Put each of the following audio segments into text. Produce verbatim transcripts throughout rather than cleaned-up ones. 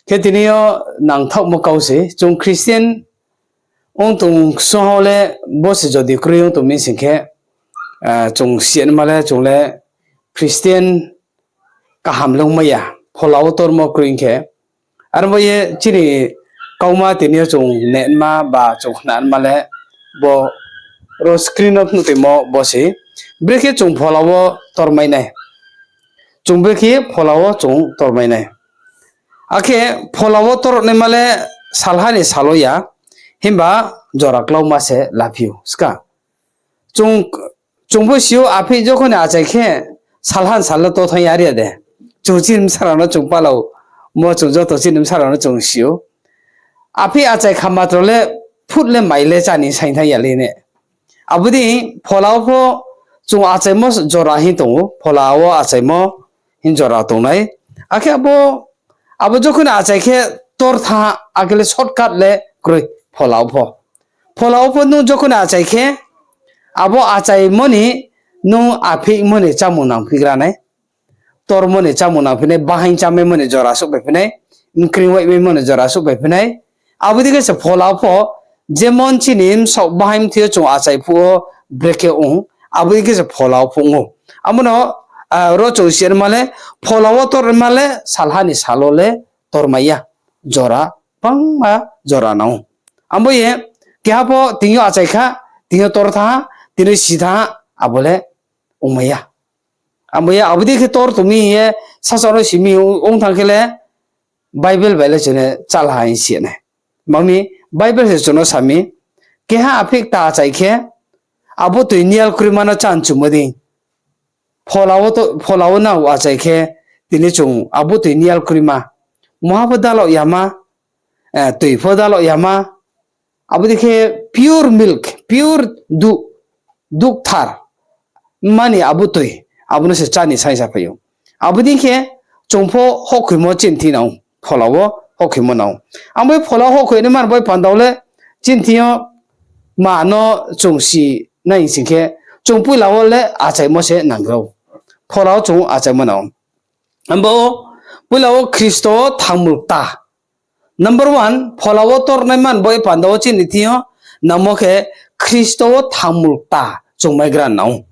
Khe tini yo nangthaohmo kau se, chung Christian ong tong ksung hao le, bo se jodi kroi ong tong mi sing khe, chung siyanma le chung le Christian kaham le ongmai ya, phola wo tormo kroi khe. Aro bo ye chini kauma tini yo chung nenma ba chung khnanma le, bo ro screen no phnuh toimo bo se, brekhe chung phola wo tormai nai. Chung brekhe phola wo chung tormai nai. Akhe phola wo tornaima le salha ni sal wo ya, himba jora klauma se laphi ou ska. Chung, chung pho si ou, aphi jokhon ni achai khe salha ni sal le to thanng ya ri ya de. Chung chini bsa rao no chung pala ou, mo chung joto chini bsa rao no chung si ou. Aphi achai kha matro le phut le mai le chá ni saing thanng ya le ne. Abo dei phola wo pho chung achaimo jora hing tong ou, phola wo achaimo hing jora tong nai. Akhe abo, abo jokhon ni achai khe tor thanng, akhe le shortcut le kroi phola wo pho. Phola wo pho nung jokhon ni achai khe, abo achaimo ni nung aphimo ni chámung nangphigra nai. Tormo ni chámung nangphi nai, bahaing chámaimo ni jora souhphai phi nai, nkring waimaimo ni jora souhphai phi nai. Abo dei khe se phola wo pho, jemon chini bsaoh bahaing mthoi yo chung achai phuh wo brekhe ong, abo dei khe se phola wo pho ong ou. Abo no, ro chung siyanma le, phola wo tornaima le salha ni sal wo le tormai ya, jora, bangma jora nang ou. Abo ye, keha pho tini yo achai kha, tini yo tor thanng ha, tini yo si thanng ha, abo le ongmai ya. Abo ye, abo dei khe tor tong mi hing ye, sasaoh no si mi ong thanng khe le, Bible bai le chung le chálha hing si ya nai. Mami, Bible se chung no sa mi, keha aphi kta achai khe, abo toi niyal kroima no chá nchumo dei. Phola wo to, phola wo nao achai khe, tini chung abo toi niyal kroima, muha pho dalo yama, toi pho dalo yama, abo dei khe pure milk, pure duh, duh kthar, mani abo toi, abo no se chá ni saingsa phai ou. Abo dei khe chung pho houhkhoimo chini thing nang ou, phola wo houhkhoimo nang ou. Abo ye phola wo houhkhoi naima ni bai panda wo le chini thing yo ma no chung si nai sing khe, chung poila wo le achaimo se nanggra ou. Phola wo chung achaimo nang ou. Abo poila wo Khristo wo thangmul kta. Number one, phola wo tornaima ni bai panda wo chini thing yo nangmo khe Khristo wo thangmul kta chung maigra nang ou.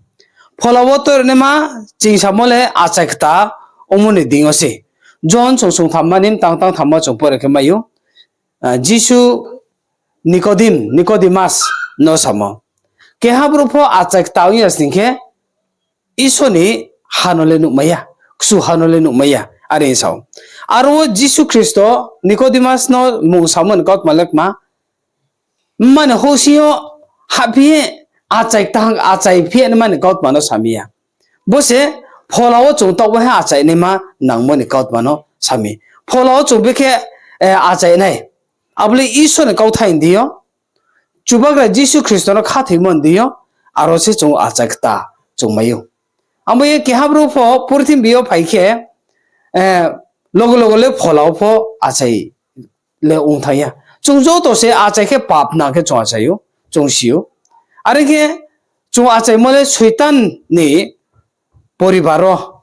Phola wo tornaima chingsamo le achai kta ongmo ni deing yo se. John song song thamma ni mtang tang thamma chung pore khe mai ou. Jisu Nikodim, Nikodimas no samo, keha brouh pho achai kta ong ya sing khe, Isor ni ha no le nuhmai ya, kchu ha no le nuhmai ya, are hing sa ou. Aro wo Jisu Khristo Nikodimas no mung samo ni kautma le kma, mani houhsing yo hahphi ye achai kta, achai phi ye mani kautma no sami ya. Bo se phola wo chung taoh bai ha achainaima nangmo ni kautma no sami. Phola wo chung brekhe achai nai. Abo le Isor ni kauthai ni deing yo, Chubagra Jisu Khristo no khathoimo ni deing yo, aro se chung achai kta chung mai ou. Abo ye keha brouh pho purthimbi yo phai khe, logo logo le phola wo pho achai le ong thanng ya. Chung joto se achai khe pap nang khe chung achai ou, chung si ou. Are khe chung achaimo le Soitan ni poribar wo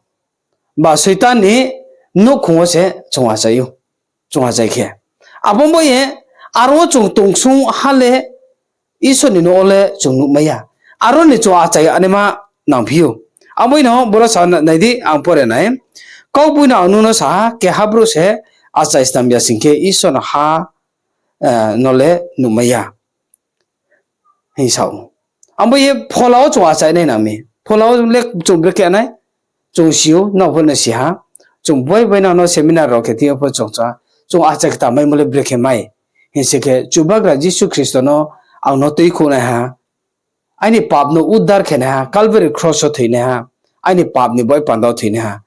ba Soitan ni nouhkhong wo se chung achai ou, chung achai khe. Abo bo ye aro wo chung tongsong ha le Isor ni nouh wo le chung nuhmai ya. Aro ni chung achai anaima nangphi ou. Abo no boro sa nai di, ang pore nai. Kaugboino ang nung no sa ha, keha brouh se achai snam ya sing khe Isor ni ha no le nuhmai ya, hing sa ou. Abo ye phola wo chung achai nai nang mi. Phola wo le chung brekhe nai, chung si ou, nrao pho no si ha. Chung bai bai nang no seminar rao khe thing yo pho chung sa, chung achai kta maimo le brekhe mai. Hing se khe Chubagra Jisu Khristo no ang no tuikhouhnaiha, aini pap no uddar khenaiha, Calvary kros wo thoinaiha, aini pap ni bai panda wo thoinaiha,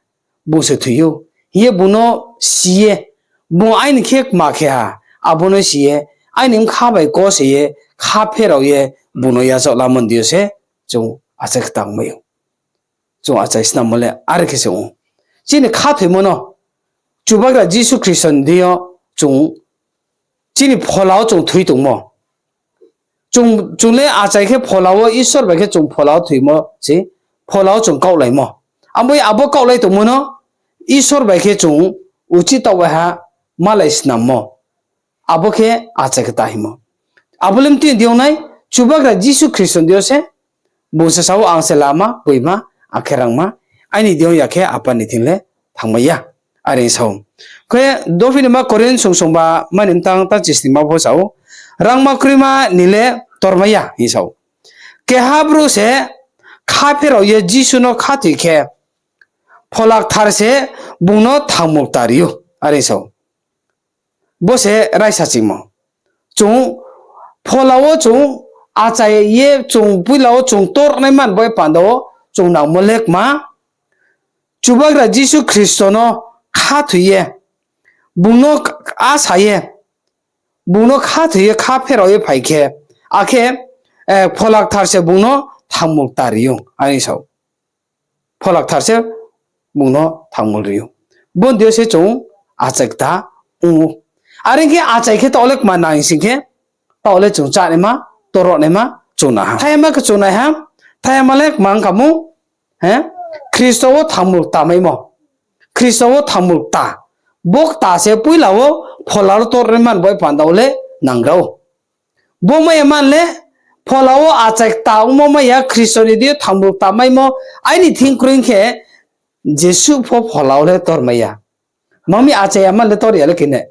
bung se thoi ou. Hing ye bung no si ye, bung aini khe kma khe ha, abo no si ye, aini bkha bai kose ye, kha pherao ye, bung no yachaoh lamo ni deing yo se chung achai kta ongmai ou. Chung achai snammo le are khe se ong ou. Chini khathoimo no Chubagra Jisu Khristo ni deing yo chung, chini phola wo chung thoi tongmo. Chung, chung le achai khe phola wo, Isor bai khe chung phola wo thoimo se, phola wo chung kaohlaimo. Abo ye abo kaohlai tongmo no Isor bai khe chung uchih taoh bai ha malai snammo. Abo khe achai kta hingmo. Abo le mtui ni deing yo nai, Chubagra Jisu Khristo ni deing yo se, bung se sa ou, ang se lama, boima, akhe rangma, aini deing yo ya khe Apa ni thing le thanngmai ya. Are sa ou. Khe dophi ni ma Korinth song songba mani mtang tang chisnima pho sa ou, rangma kroima ni le tormai ya hing sa ou. Keha brouh se kha pherao ye Jisu no khathoi khe, Phola Kthar se bung no thangmul kta ri ou. Are sa ou. Bo se raisa chingmo. Chung phola wo chung achai ye chung poila wo chung tornai man bai panda wo chung nangmo le kma, Chubagra Jisu Khristo no khathoi ye, bung no asa ye, bung no khathoi ye kha pherao ye phai khe, akhe, eh, Phola Kthar se bung no thangmul kta ri ou, are sa ou. Phola Kthar se bung no thangmul ri ou. Bo ni deing yo se chung achai kta ong ou. Are khe achai khe taoh le kma nang sing khe, taoh le chung chánaima, toronaima chung nang ha. Thaihama khe chung nai ha, thaihama le kma ong kha mung, he? Khristo wo thangmul kta maimo. Khristo wo thangmul kta. Bo kta se poila wo phola wo tornai man bai panda wo le nangra ou. Bo mai ya man le, phola wo achai kta ongmo mai ya, Khristo ni deing yo thangmul kta maimo, aini thing kroi khe, jesuh pho phola wo le tormai ya. Mami achai ya man le tor ya le khe ne.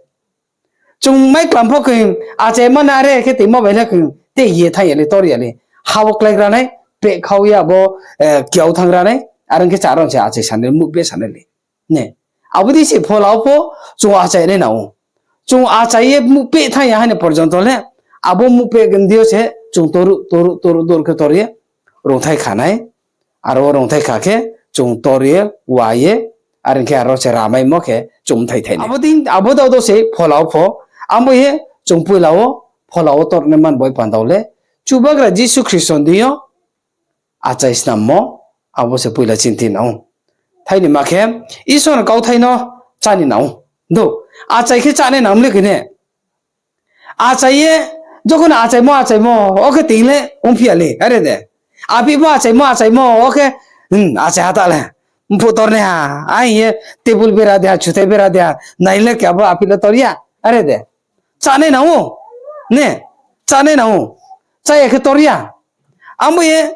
Chung mai klam pho khe, achai man are khe toimo bai le khe, te ye thanng ya le tor ya le. Ha wo kláigra nai, pehkhau ya bo, eh, kiau thanng ra nai, are ong khe charo se achai sanai, muhpeh sanai le. Ne, abo dei se phola wo pho chung achai nai nang ou. Chung achai ye muhpeh thanng ya ha ni porjonto le, abo muhpeh gndi yo se chung toruh, toruh, toruh, toruh khe tor ye rongthai kha nai. Aro rongthai kha khe chung tor ye, wa ye, are ong khe aro se ramaimo khe chung bthai thai nai. Abo dei, abo dao dao se phola wo pho, abo ye chung poila wo phola wo tornai man bai panda wo le, Chubagra Jisu Khristo ni deing yo achai snammo, abo se poila chinthi nang ou. Thaini ma khe, Isor ni kauthai no chá ni nang ou. Do, achai khe chánai nang mle khe ne. Achai ye, jokhon achaimo, achaimo, o khe ting le ongphi ya le, are de. Aphi pho achaimo, achaimo, o khe, hmm, achai ha ta le. Mphuh tornai ha, ai ye, table bera de ha, chuthai bera de ha, nai le khe abo aphi le tor ya, are de. Chánai nang ou, ne, chánai nang ou, chá ya khe tor ya. Abo ye,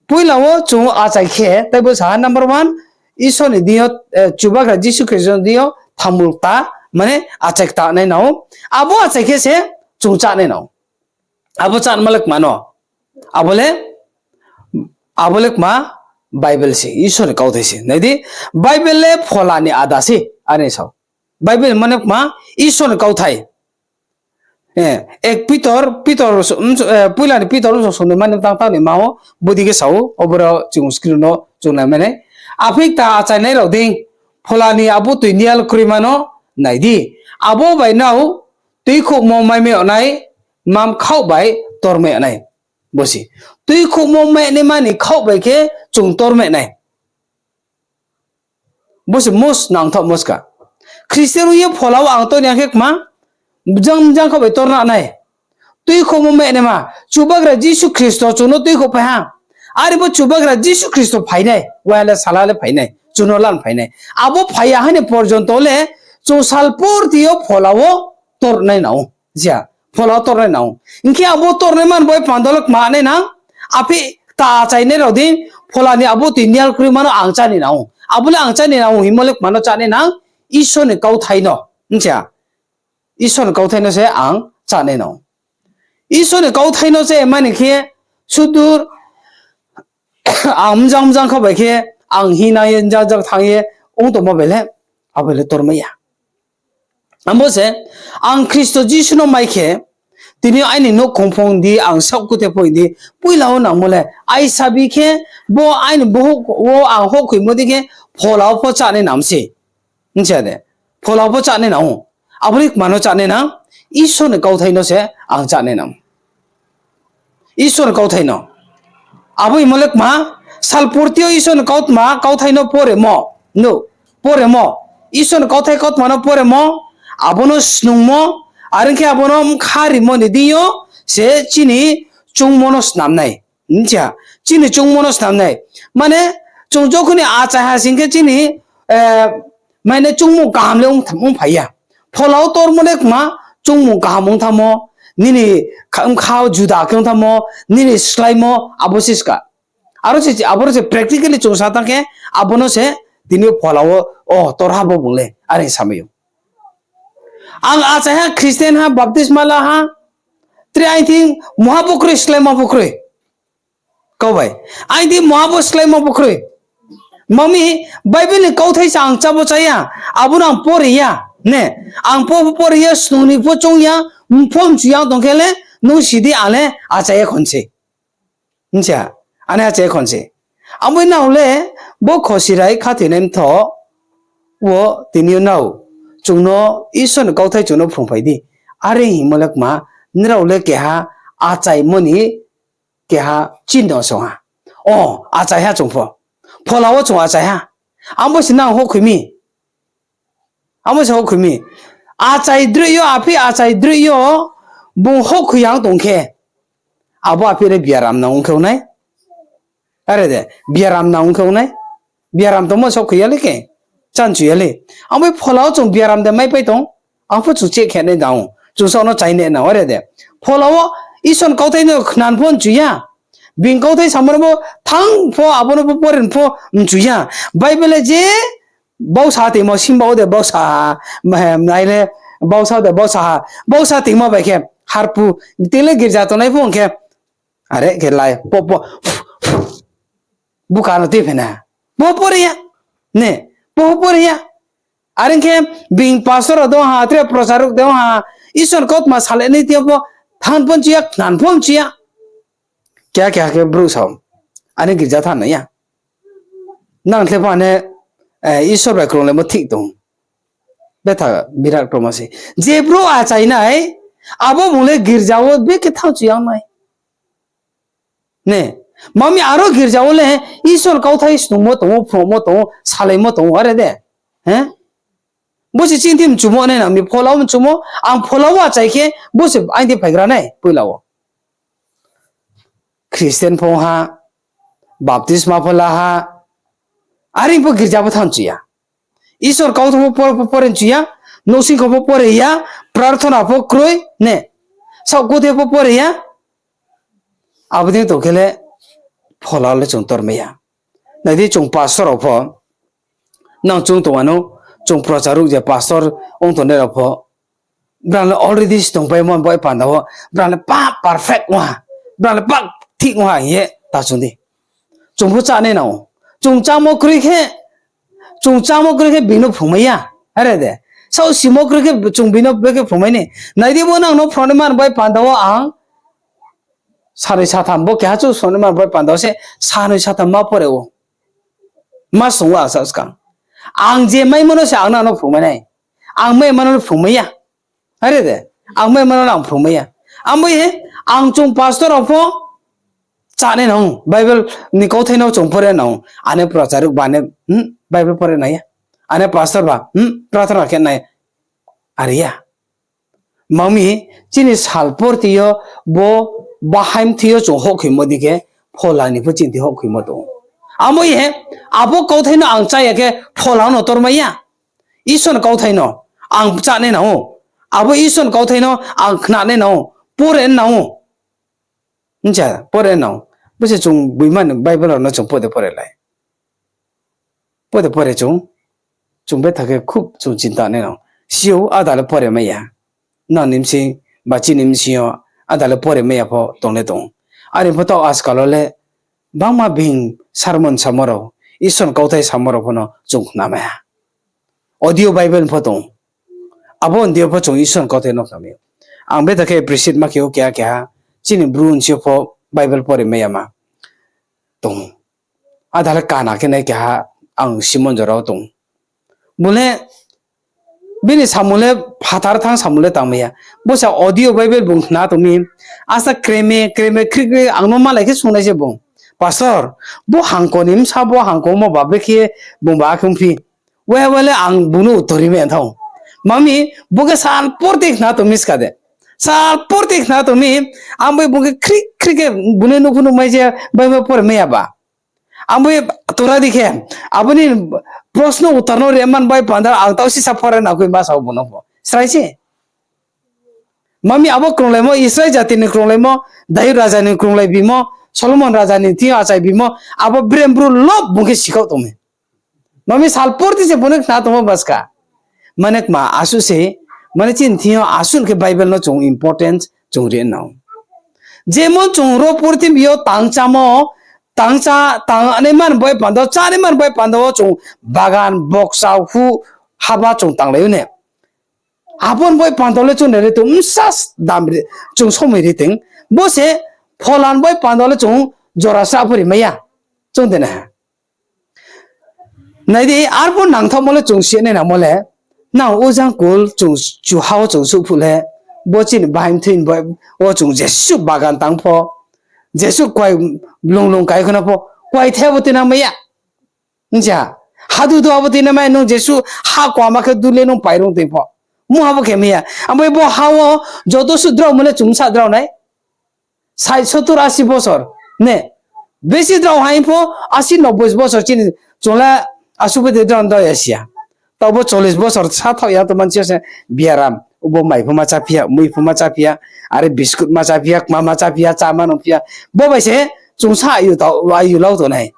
poila wo chung achai khe, tei bo sa ha number one, Isor ni deing yo, eh, Chubagra Jisu Khristo ni deing yo, thangmul kta, mane achai kta nai nang ou. Abo achai khe se chung chánai nang ou. Abo chánaima le kma no? Abo le, abo le kma Bible se, Isor ni kauthai se. Nai di, Bible le phola ni ada se, are sa ou. Bible mane kma, Isor ni kauthai. Eh, ek Pitor, Pitor, mm, eh, poila ni Pitor bsong song ni mani tang tang ni ma wo, bodei khe sa ou, oboro chung screen no chung nai mane. Aphi kta achainai rao dei, phola ni abo toi nial kroima no nai di. Abo bai nrao tuikhouhmo maimai yag nai, mam khaoh bai tormai yag nai. Bo se, tuikhouhmo mainaima ni khaoh bai khe chung tormai nai. Bo se most nangthaohmo ska. Christian ong ye phola wo ang tor ni ang khe kma, bjang bjang khaoh bai torna nai. Tuikhouhmo mainaima, Chubagra Jisu Khristo chung no tuikhouhphai ha. Are bo Chubagra Jisu Khristo phai nai, waiha le sala le phai nai, chung no lan phai nai. Abo phai ya ha ni porjonto le, chung salpurti yo phola wo tornai nang ou. Phola wo tornai nang ou. Hing khe abo tornai man bai panda le kma nai nang, aphi kta achainai rao dei, phola ni abo toi nial kroima no ang chá ni nang ou. Abo le ang chá ni nang ou hingmo le kma no chánai nang, Isor ni kauthai no. Isor ni kauthai no se ang chánai nang ou. Isor ni kauthai no se mani khe sudur ang mjang mjang khaoh bai khe, ang hinang ye, mjang mjang thanng ye, ong tongmo bai le, abo le tormai ya. Abo se, ang Khristo Jisu no mai khe, tini aini nouhkhong phung di, ang saohkuthe phung di, poila wo nangmo le, aisabi khe, bo aini bohouh wo ang houhkhoimo dei khe, phola wo pho chánai nang se. Hing sa de, phola wo pho chánai nang ou. Abo le kma no chánai nang, Isor ni kauthai no se ang chánai nang. Isor ni kauthai no. Abo hingmo le kma, salpurti yo Isor ni kautma, kauthai no poremo. No, poremo. Isor ni kauthai kautma no poremo, abo no snungmo, are ong khe abo no bkha rimo ni deing yo se chini choungmo no snam nai. Hing sa, chini choungmo no snam nai. Mane, chung jokhon ni achai ha sing khe chini, eh, mane choungmo kaham le ong, ongphai ya. Phola wo tormo le kma, choungmung kaham ong thanngmo, nini kha-, bkha juda khe ong thanngmo, nini sláimo, abo se ska. Aro se, aboro se practically chung sa thanng khe, abo no se tini yo phola wo, o, torha bo bung le, are samai ou. Ang achaiha, Christian ha, baptisma la ha, tre aini thing muha bo kroi, sláima bo kroi. Kau bai. Aini thing muha bo sláima bo kroi. Mami, Bible ni kauthai se ang chábo chá ya, abo no ang pore ya, ne? Ang pho pore ya, snung ni pho choung ya, pho mchu ya tong khe le, nung si di, ang le achai ya khon se. Hing sa, ani achai ya khon se. Abo nao le, bo Khosirai khathoinai mtho wo tini yo nrao, chung no Isor ni kauthai chung no phrungphai di. Are hingmo le kma, nrao le keha achaimo ni keha chinno song ha. O, achaiha chung pho. Phola wo chung achaiha. Abo se nang houhkhoi mi. Abo se houhkhoi mi. Achai droih yo, aphi achai droih yo, bung houhkhoi ya tong khe, abo aphi le biaram nang ong khe ong nai. Are de, biaram nang ong khe ong nai. Biaram tongmo se houhkhoi ya le khe, chánchu ya le. Abo phola wo chung biaram de maipai tong, ang pho chung cheh khe nai nang ou. Chung saoh no chai nai nang ou, are de. Phola wo Isor ni kauthai no khna pho mchu ya. Bini kauthai samo no bo thanng pho, abo no pho pore pho mchu ya. Bible le je bausa toimo, simba wo de bausa, nai le bausa de bausa ha. Bausa toimo bai khe, harpu, tele girja tongnai pho ong khe, are khe lai, po, po, buka no tui phai na. Bo pore ya. Ne, bo pore ya. Are ong khe, bini pastor rao dong ha, tre procharuk dong ha, Isor ni kautma salai nai tei pho, thanng pho mchu ya, khna pho mchu ya. Keha keha khe brouh sao, ani girja thanng nai ya. Nang khle pho ane, eh, Isor bai krunglaimo thik tong. Betha birat kroma se. Je brouh achainai, abo bung le girja wo bekhe thanngchu ya nai. Ne, mami aro girja wo le Isor kauthai snungmo tong ou, phrungmo tong ou, salaimo tong ou, are de. He? Bo se chini thing mchumo nai nang mi, phola wo mchumo, ang phola wo achai khe, bo se aini thing phaigra nai, poila wo. Christian pho ha, baptisma pho la ha, are pho girja pho thanng chu ya. Isor kauthai pho por-, pho pore chu ya, nouhsingkho pho pore ya, prarthona pho kroi, ne, saohkuthe pho pore ya, abo dei tong khe le phola le chung tormai ya. Nai di chung pastor rao pho, nang chung tong ano, chung procharuk je pastor ong tongnai rao pho, brang le already se tongpaimo bai panda wo, brang le pa perfect ong ha, brang le pa thik ong ha hing ye ta chung di. Chung pho chánai nang ou. Chung chámo kroi khe, chung chámo kroi khe bini no phrungmai ya. Are de. Saoh simo kroi khe chung bini no bekhe phrungmai ni. Nai di bo nang no phrungnaima bai panda wo ang sanoi satham bo keha chu phrungnaima bai panda wo se sanoi satham ma pore ou. Ma sung wo asa skang. Ang je maimo no se ang nang no phrungmai nai. Ang maimo no phrungmai ya. Are de, ang maimo no ang phrungmai ya. Abo ye, ang chung pastor rao pho chánai nang ou, Bible ni kauthai no chung pore nang ou. Ane procharuk ba ane, hmm, Bible pore nai ya. Ane pastor ba, hmm, prarthana khe nai. Are ya. Mami, chini sal porti yo, bo bahai mthi yo chung houhkhoimo dei khe, phola ni pho chini thing houhkhoimo tong ou. Abo ye, abo kauthai no ang chá ya khe, phola no tormai ya. Isor ni kauthai no ang chánai nang ou. Abo Isor ni kauthai no ang khnanai nang ou. Pore nang ou. Hing sa, pore nang ou. Bo se chung boima ni Bible rao no chung pode pore lai. Pode pore chung, chung betha khe khub chung chinta nai nang ou. Si ou, áda le pore mai ya. Nang ni bsing, ba chini bsing yo, áda le pore mai ya pho tong le tong ou. Are pho taoh ajkal wo le, bangma bini sermon samo rao, Isor ni kauthai samo rao pho no chung khna mai ya. Audio Bible pho tong ou. Abo audio pho chung Isor ni kauthai no khna mai ou. Ang betha khe appreciate ma khe ou keha keha, chini Bru ni bsing yo pho Bible pore mai ya ma tong ou. Áda le kana khe nai keha ang Simon jora wo tong ou. Bung le bini samung le phathar thanng samung le tangmai ya. Bo sa audio Bible bung khna tong mi. Asa kreme, kreme, kri, kri, ang no malai khe sungnai se bung. Pastor, bo hangko ni bsa, bo hangko mo ba brekhe bung ba akhe ongphi. Wai, wai le ang bung no uttor ri mai ya thang. Mami, bo khe sal porti khna tong mi ska de. Sal porti khna tong mi, ang bai bung khe kri, kri khe bung ni nouh pho nuh mai se, bai bai pore mai ya ba. Ang bai tora di khe, abo ni prosno uttor no re man bai panda ang taoh sisa pore na khui ma sao bung no pho. Srai se. Mami abo krunglaimo, Israel jati ni krunglaimo, Dayud raja ni krunglai bimo, Solomon raja ni thing yo achai bimo, abo brem bru lob bung khe sikhaoh tong mi. Mami sal porti se bung no khna tongmo baska. Mane kma asuh se, mane chini thing yo asuh khe Bible no chung importance chung ri nang. Jemon chung ro purthimbi yo tangchamo, tangcha, tangnai man bai panda, chánai man bai panda wo chung bagan, bokcha, huh, haba chung tanglai ou ne. Abo ni bai panda le chung nai ri tong, msa dam ri, chung somoi ri tong. Bo se phola ni bai panda le chung jora sa pho ri mai ya. Chung de na. Nai di, arphuh nangthaohmo le chung si nai nangmo le, nang ujang kul chung chuha wo chung suh phuh le, bo chini bahai mthoi ni bai wo chung jesuh bagan tang pho, jesuh kuai blung lung kai khna pho, kuai the abo tuinang mai ya. Hing sa, hadu du abo tuinang mai, nung jesuh ha kuama khe du le nung pairung tui pho. Mungha bo khe mai ya. Abo bo ha wo joto suh drao mo le chung sa drao nai. Sait, sottur, asi bosor. Ne. Besi drao hai pho, asi, nobboi bosor chini chung le asuh bo de drao drao ya si ya. Taoh bo chollis bosor sa thaoh ya to mansi se biaram. Ubo mai pho ma chaphi ya, mui pho ma chaphi ya, are biscuit ma chaphi ya, kma ma chaphi ya, chá ma nungphi ya. Bo bai se chung sa ayu tao, ayu lau tongnai.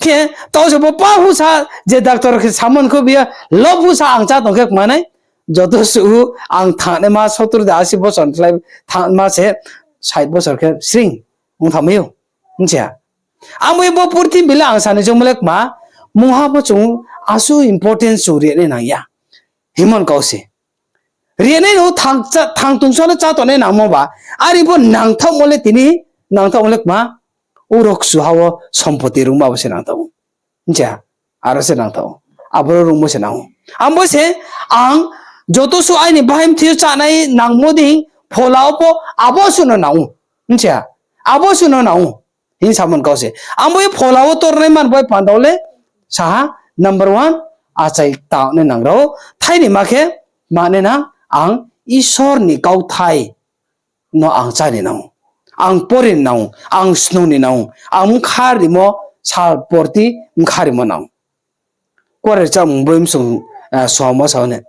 Khe, taoh se bo pa phusa, je doctor khe samon kho biya, lo phusa ang chá tong khe kma nai. Joto suh ang thanngnaima sottur de asi bosor ni khlai thanngma se sait bosor khe sring ong thanngmai ou. Hing sa. Amo bo purthimbi le ang sani jongmo le kma, mungha bo chung asuh importance chung ri nai nang ya. Himon kau se. Ri nai no thang cha-, thang tong so no chá tongnai nangmo ba, are pho nangthaohmo le tini, nangthaohmo le kma, uro kchuha wo sompoti rungma bo se nangthaoh. Hing sa, aro se nangthaoh. Aboro rungmo se nang ou. Abo se ang joto suh aini bahai mthoi yo chánai nangmo dei phola wo pho abo suh no nang ou. Hing sa, abo suh no nang ou. Hing samon kau se. Abo ye phola wo tornai man bai panda wo le saha number one, achai tangnai nang rao. Thaini ma khe, mane na ang Isor ni kauthai no ang chá ni nang ou. Ang pore ni nang ou, ang snung ni nang ou, ang bkha rimo sal porti bkha rimo nang ou. Kuare chámung boi msung, ah, somo sao ne.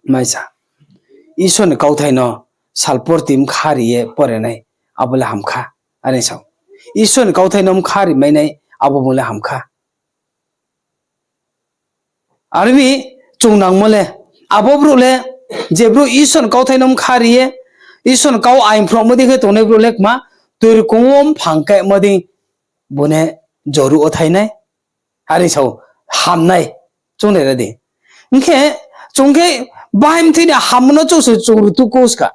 Maisa. Isor ni kauthai no sal porti bkha ri ye pore nai, abo le ham kha. Are sao. Isor ni kauthai no bkha ri mai nai, abo bung le ham kha. Are mi chung nangmo le, abo brouh le, je brouh Isor ni kauthai no bkha ri ye, Isor ni kau ain phrohmo dei khe tongnai brouh le kma, toirkong wo mphang kaimo dei bung ne joruh wo thai nai. Are sao, ham nai, chung nai ra di. Hing khe, chung khe bahai mthoi ni hammo no chung se chung rutu kos kha.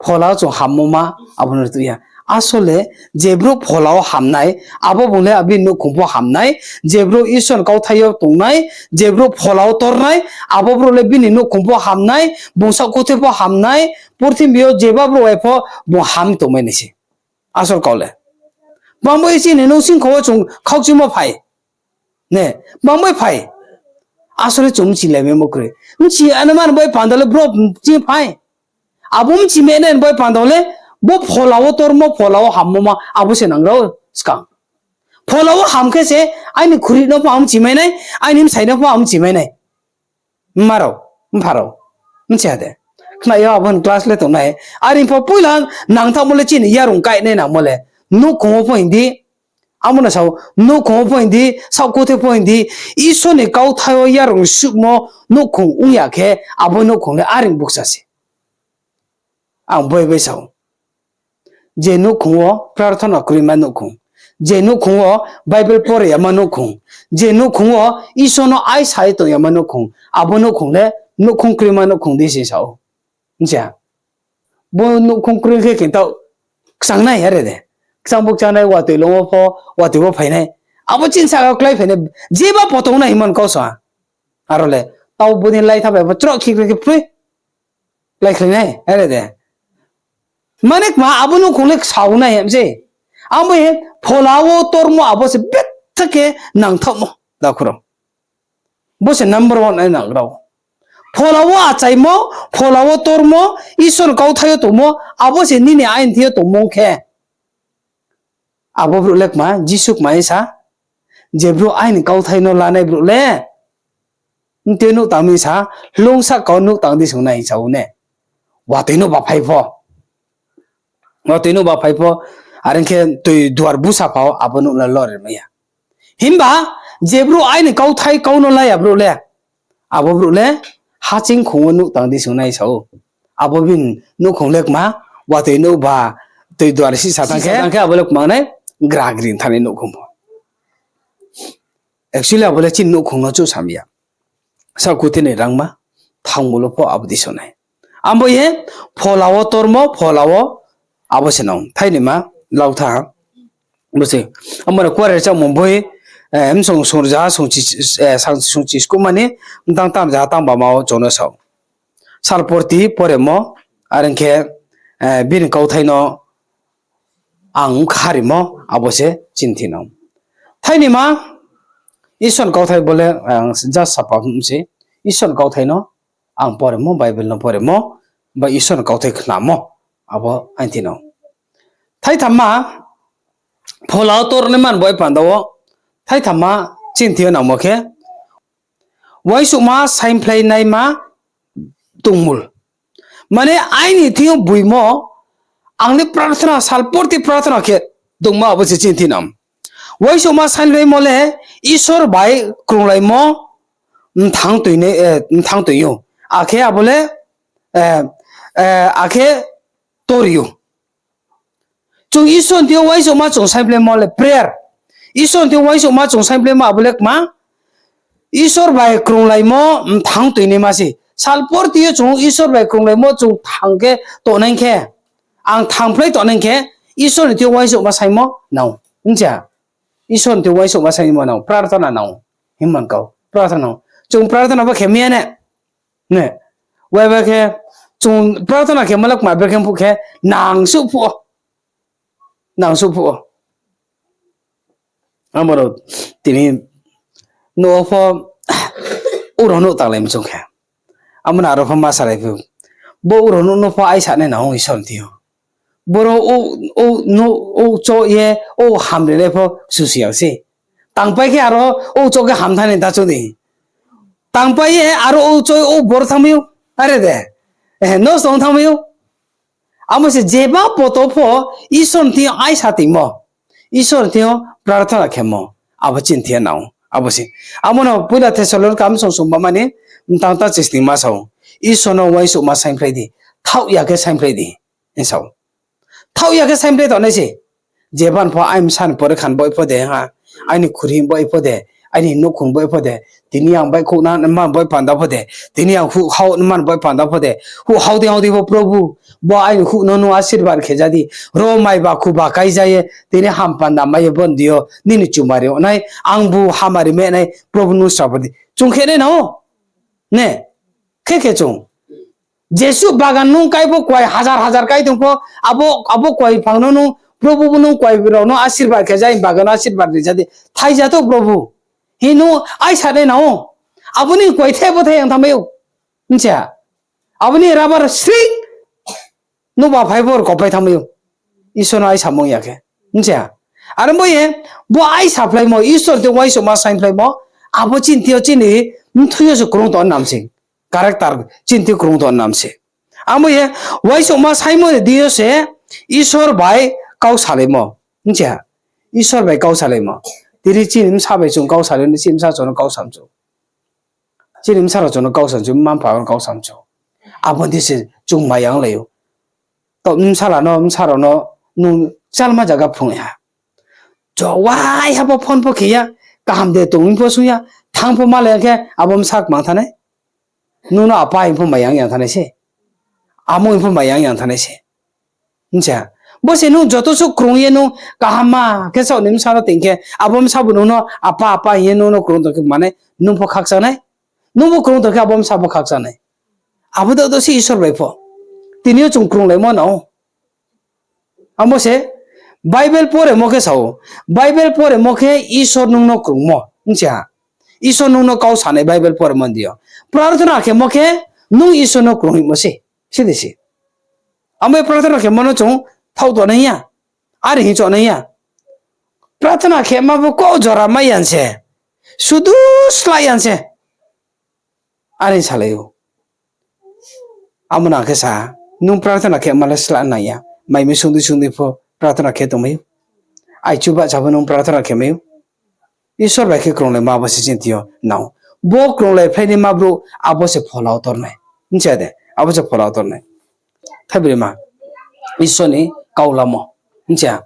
Phola wo chung hammo ma, abo no rutu ya. Asole, je brouh phola wo ham nai, abo bung le abini nouhkhong pho ham nai, je brouh Isor ni kauthai yo tong nai, je brouh phola wo tor nai, abo brouh le bini nouhkhong pho ham nai, bung saohkuthe pho ham nai, purthimbi yo jeba brouh bai pho bung ham tongmai nai se. Asol kau le. Bang bai chini nouhsingkho wo chung khaukchimo phai. Ne, bang bai phai. Asole chung bchi lai maimo kroi. Bchi anamani bai panda le brouh bchi phai. Abo bchi mai nai bai panda le, bo phola wo tormo, phola wo hammo ma, abo se nang rao skang. Phola wo ham khe se, aini khuri no pho ang bchi mai nai, aini bsai no pho ang bchi mai nai. Mma rao, mpha rao, bchi ha de. Khna yo abo ni class le tongnai. Are pho poila nangthaohmo le chini yarung kainai nangmo le. Nouhkhong wo pho hing di, amo no sao, nouhkhong wo pho hing di, saohkuthe pho hing di, Isor ni kauthai wo yarung suhmo nouhkhong ong ya khe, abo nouhkhong le areng bukcha se. Ang boi bai sao. Je nouhkhong wo prarthana kroima nouhkhong, je nouhkhong wo Bible pore yama nouhkhong, je nouhkhong wo Isor no aisa ye tong yama nouhkhong, abo nouhkhong le nouhkhong kroima nouhkhong di se sao. Hing sa. Bo nouhkhong kroi khe khe taoh kchang nai are de. Kchang bo kchang nai, watoi lung wo pho, watoi wo phai nai. Abo chini saka klái phai nai, jeba potong nai hingmo ni kau sa. Aro le, taoh bo ni lai tha bai bo chroh khikre khe phroi. Klái khlai nai, are de. Mane kma abo nouhkhong le ksa nai hem se. Abo ye phola wo tormo abo se betha khe nangthaohmo, takhu rao. Bo se number one ai nang rao. Phola wo achaimo, phola wo tormo, Isor ni kauthai yo tongmo, abo se nini ain thing yo tongmo ong khe. Abo brouh le kma, Jisu kma ye sa, je brouh aini kauthai no lanai brouh le, Mtui nuh tang mi sa, hlungsa kau nuh tang di sung nai sa ou ne. Watoi nuh ba phai pho. Watoi nuh ba phai pho, are ong khe toi duar busa pha ou, abo nuh le lori mai ya. Himba, je brouh aini kauthai kau no la ya brouh le, abo brouh le haching khong wo nuh tang di sung nai sa ou. Abo bini nouhkhong le kma, watoi nuh ba toi duar sisa tang khe, sisa tang khe abo le kma nai, gragri thani nouhkhong pho. Actually, abo le chini nouhkhong no chouh sam ya. Sakuthi ni rangma, thangmo lo pho abo di sung nai. Abo ye, phola wo tormo, phola wo abo se nang. Thaini ma, lautha. Bo se, abo no kuare chakmo boi, eh, msong songja, songchi, eh, sang songchi skumani, mtang tam ja tang ba ma wo chung no sao. Salporti poremo, are ong khe, eh, bini kauthai no ang kharimo, abo se chini thi nang. Thaini ma, Isor ni kauthai bo le, ang just sapa se, Isor ni kauthai no ang poremo, Bible no poremo, ba Isor ni kauthai khnamo, abo aini thi nang. Thaitham ma, phola wo tor nai man boi panda wo, thaitham ma chini thi yo nangmo khe, uaingsouhma saingphlai naima tongmul. Mane aini thing yo buimo, ang le prarthana, salporti prarthana khe tongma abo se chini thi nang. Uaingsouhma saingphlaimo le Isor bai krunglaimo mthang toi ne, eh, mthang toi ou. Akhe abo le, eh, eh, akhe tori ou. Chung Isor ni thing yo uaingsouhma chung saingphlaimo le prayer. Isor ni thing yo uaingsouhma chung saingphlaimo abo le kma? Isor bai krunglaimo mthang toi naima se. Salporti yo chung Isor bai krunglaimo chung thang khe tongnai khe, ang thangphlai tongnai khe, Isor ni thing yo uaingsouhma saingmo nang. Hing cha? Isor ni thing yo uaingsouhma saingmo nang. Prarthana nang. Himman kau. Prarthana nang. Chung prarthana bo khe mi ya ne. Ne, waiba khe chung prarthana khe malak ma ber khe phuh khe nangsuh phuh o. Nangsuh phuh o. Abo rao tini nouh pho urao nouh tanglai mchung khe. Abo no aro pho ma salai phu. Bo urao nouh no pho aisa nai nang ou Isor ni thing yo. Boro ou, ou, no, ou cho ye, ou hamri le pho susi yag se. Tangpai khe aro, ou cho khe hamthanng ni ta cho di. Tangpai ye aro ou cho, ou bor thanngmai ou. Are de. Eh, no song thanngmai ou. Amo se jeba poto pho Isor ni thing yo aisa tingmo. Isor ni thing yo prarthana khemo. Abo chini thing yo nang ou. Abo se. Amo no poila Thessalonika msong song ba mani, mtang ta chisning ma sa ou. Isor no uaingsouhma saingphlai di. Thaoh ya khe saingphlai di. Hing sa ou. Thaoh ya khe saingphlai tongnai se. Jeba ni pho aini bsa ni pore khan bai pho de ha. Aini khuri bai pho de. Aini nouhkhong bai pho de. Tini ang baihkhouh na man bai panda pho de. Tini ang huh hao man bai panda pho de. Huh hao dei hao dei pho Probhu. Bo aini huh no nung asirbad khe ja di. Ro mai ba khu ba kai ja ye. Tini ham panda mai ye bon di yo. Nini chumari ong nai. Ang bu hamari me nai. Probhu nung srabo di. Chung khe nai nang ou. Ne. Khe khe chung. Jesuh bagan nung kai pho kuai hazar hazar kai tong pho, abo, abo kuai phang no nung, Probhu bo nung kuai rao no asirbad khe ja, bagan no asirbad ri ja di. Thai ja to Probhu. Hi nung aisa nai nang ou. Abo ni kuai the bo the yang thanngmai ou. Hing cha. Abo ni rabar sring. Nouhba phai bo rkopai thanngmai ou. Isor no aisa mung ya khe. Hing cha. Aro bo ye, bo aisa phlaimo, Isor ni thing yo uaingsouhma saingphlaimo, abo chini thing yo chini mthui yo se krung tong nam se. Character chini thing yo krung tong nam se. Abo ye, uaingsouhma saimo ni deing yo se, Isor bai kau salaimo. Hing cha. Isor bai kau salaimo. Tini chini bsa bai chung kau salai ni, chini bsa chung no kau samchu. Chini bsa rao chung no kau samchu, mma mpha rao no kau samchu. Abo ni se chung maya onglai ou. Taoh bsala no, bsa rao no, nung kchalma zaga phrunglai ha. Chowai ha pho phone pho khe ya, kaham de tong pho sung ya, thanng pho malai ya khe, abo bsa kmang thanai. Nung no apa hing pho maya ong yang thanai se. Amo hing pho maya ong yang thanai se. Hing cha. Bo se nung joto suh krung ye nung kahamma khe saoh ni bsa no tong khe, abo bsa bo nung no apa apa hing ye nung no krung tong khe manai, nung pho khakchang nai. Nung bo krung tong khe abo bsa bo khakchang nai. Abo do do se Isor bai pho. Tini yo chung krunglaimo nang ou. Abo se Bible poremo khe sa ou. Bible poremo khe Isor nung no krungmo. Hing cha. Isor nung no kau sanai Bible poremo ni deing yo. Prarthana khemo khe nung Isor no krung hingmo se. Sidi se. Abo ye prarthana khemo no chung thaoh tongnai ya. Are hing choungnai ya. Prarthana khema bo kau jora mai ya se. Sudu slái ya se. Are salai ou. Amo nang khe sa, nung prarthana khe ma le sla nang ya. Mai mi sungdi sungdi pho prarthana khe tongmai ou. Ai chuba cha pho nung prarthana khe mai ou. Isor bai khe krunglai ma abo se chini thing yo nang ou. Bo krunglai phlai ni ma brouh abo se phola wo tor nai. Hing cha de, abo se phola wo tor nai. Thaibrima, Isor ni kau lamo. Hing cha.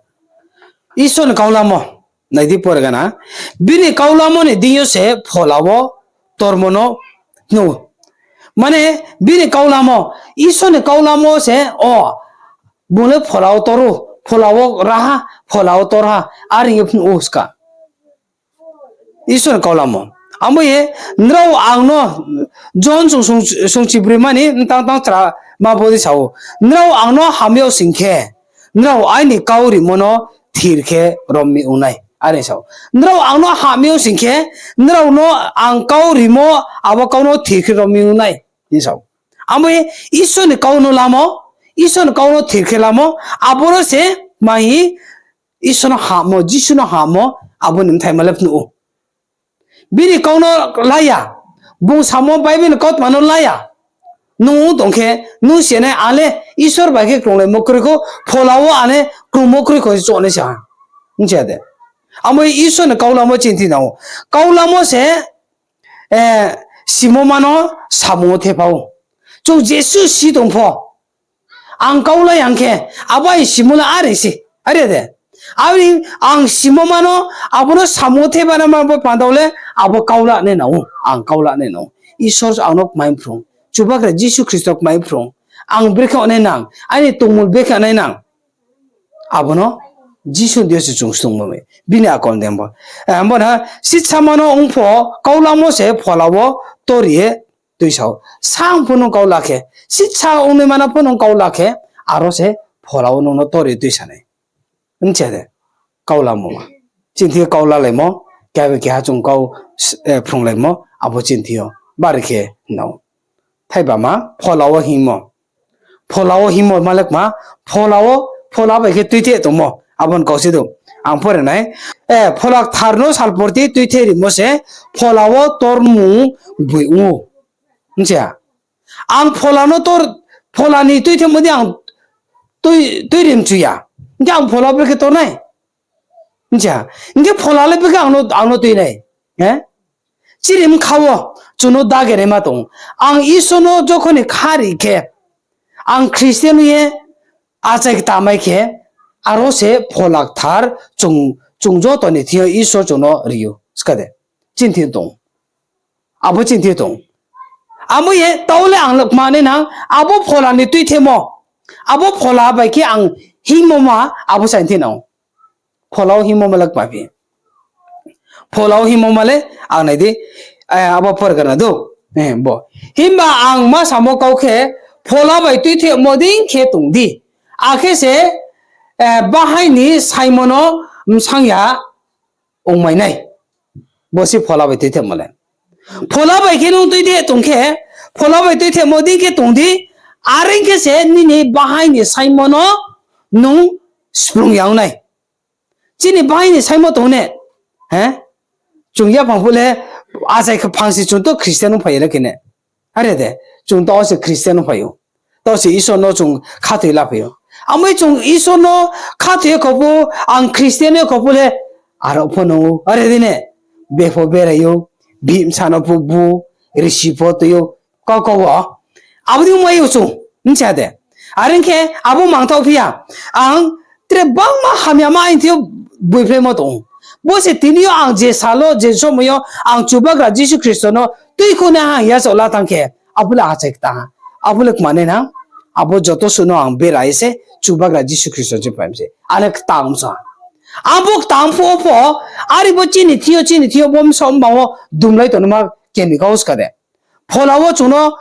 Isor ni kau lamo. Nai di pore gana. Bini kau lamo ni deing yo se phola wo tormo no hnu. Mane, bini kau lamo, Isor ni kau lamo se, o, bung le phola wo tor ou, phola wo ra ha, phola wo tor ha, are hing ye phnuh ou ska. Isor ni kau lamo. Abo ye, nrao ang no, Johon sung, sung, sungchibroi ma ni, mtang tang chra ma bo di sa ou. Nrao ang no ham yag sing khe, nrao aini kau rimo no thir khe rom mi ong nai. Are sa ou. Nrao ang no ham yag sing khe, nrao no ang kau rimo, abo kau no thir khe rom mi ong nai. Hing sa ou. Abo ye Isor ni kau no lamo, Isor ni kau no thir khe lamo, aboro se ma hing Isor no hammo, Jisu no hammo, abo ni bthai ma le phnuh ou. Bini kau no la ya, bung samo Bible ni kautma no la ya. Nung ong tong khe, nung si nai ang le Isor bai khe krunglaimo kroi kho, phola wo ang le krungmo kroi kho se choung nai sa ha. Hing cha de. Abo ye Isor ni kau lamo chini thing nang ou. Kau lamo se, eh, simo ma no samung wo thepha ou. Chung jesuh si tong pho, ang kau la yang khe, abo ai simo le are se, are de. Abo ni ang simo ma no, abo no samung wo thepha na ma bo panda wo le, abo kau la nai nang ou, ang kau la nai nang ou. Isor ang no kmai phrung, Chubagra Jisu Khristo kmai phrung, ang brekhe ong nai nang, aini tongmung brekhe ong nai nang. Abo no Jisu ni deing yo se chung snungmo mai. Bini akol de bo. Eh, bo na sitsa ma no ong pho, kau lamo se phola wo tor ye tuisa ou. Sang pho nung kau la khe, sitsa ongnaima no pho nung kau la khe, aro se phola wo nung no tor ye tuisa nai. Hing cha de, kau lamo ma. Chini thing yo kau lalaimo, keha bai keha chung kau, eh, phrunglaimo, abo chini thing yo bari khe nang ou. Thaiba ma, phola wo hingmo. Phola wo hingmo ma le kma, phola wo, phola bai khe tuithe tongmo. Abo ni kau se do. Ang pore nai. Eh, Phola Kthar no salporti tuithe rimo se, phola wo tormung boi ong ou. Hing cha. Ang phola no tor, phola ni tuithemo di ang tui, tui rim chu ya. Hing khe ang phola brekhe tor nai. Hing cha. Hing khe phola le brekhe ang no, ang no tui nai. He? Chini bkha wo chung no dageraima tong. Ang Isor no jokhon ni khari khe, ang Christian ye achai kta mai khe, aro se Phola Kthar chung, chung joto ni thing yo Isor chung no ri ou. Ska de. Chini thing tong. Abo chini thing tong. Abo ye tau le ang le kma nai nang, abo phola ni tuithemo. Abo phola bai khe ang hingmo ma, abo sa thing nang. Phola wo hingmo ma le kma phi. Phola wo hingmo ma le, ang nai di, eh, abo pore gana do. Eh, bo. Himba ang ma samo kau khe, phola bai tuithemo dei khe tong di. Akhe se, eh, bahaing ni saingmo no bsang ya ongmai nai. Bo se phola bai tuithemo le. Phola bai khe nung tuithe tong khe, phola bai tuithemo dei khe tong di, are ong khe se nini bahaing ni saingmo no nung splung ya ong nai. Chini bahaing ni saingmo tong ne? He? Chung yaphang phuh le achai khe phang se chung to Christian ong phai ya le khe ne. Are de, chung to se Christian ong phai ou. To se Isor no chung khathoi la phai ou. Abo ye chung Isor no khathoi ye kho pho, ang Christian ye kho pho le, aro pho nung ou. Are di ne, bepho berai ou, bihih bsa no pho bu, risi pho tui ou, kau kau wo. Abo dei ongmai ou chung, hing cha de. Are ong khe abo mangthaoh phi ya. Ang tre bangma hamyama aini thing yo boiphlaimo tong ou. Bo se tini yo ang je sal wo, je somoi yo ang Chubagra Jisu Khristo no tuikhouhnaiha hing yachaoh la thanng khe, abo le achai kta ha. Abo le kma nai nang, abo joto suh no ang bera ye se Chubagra Jisu Khristo ching phai mi se. Are ktang bsa ha. Abo ktang phuh wo pho, are bo chini thing yo, chini thing yo bo bsa ong bang wo dumlai tongnaima keni kau ska de. Phola wo chung no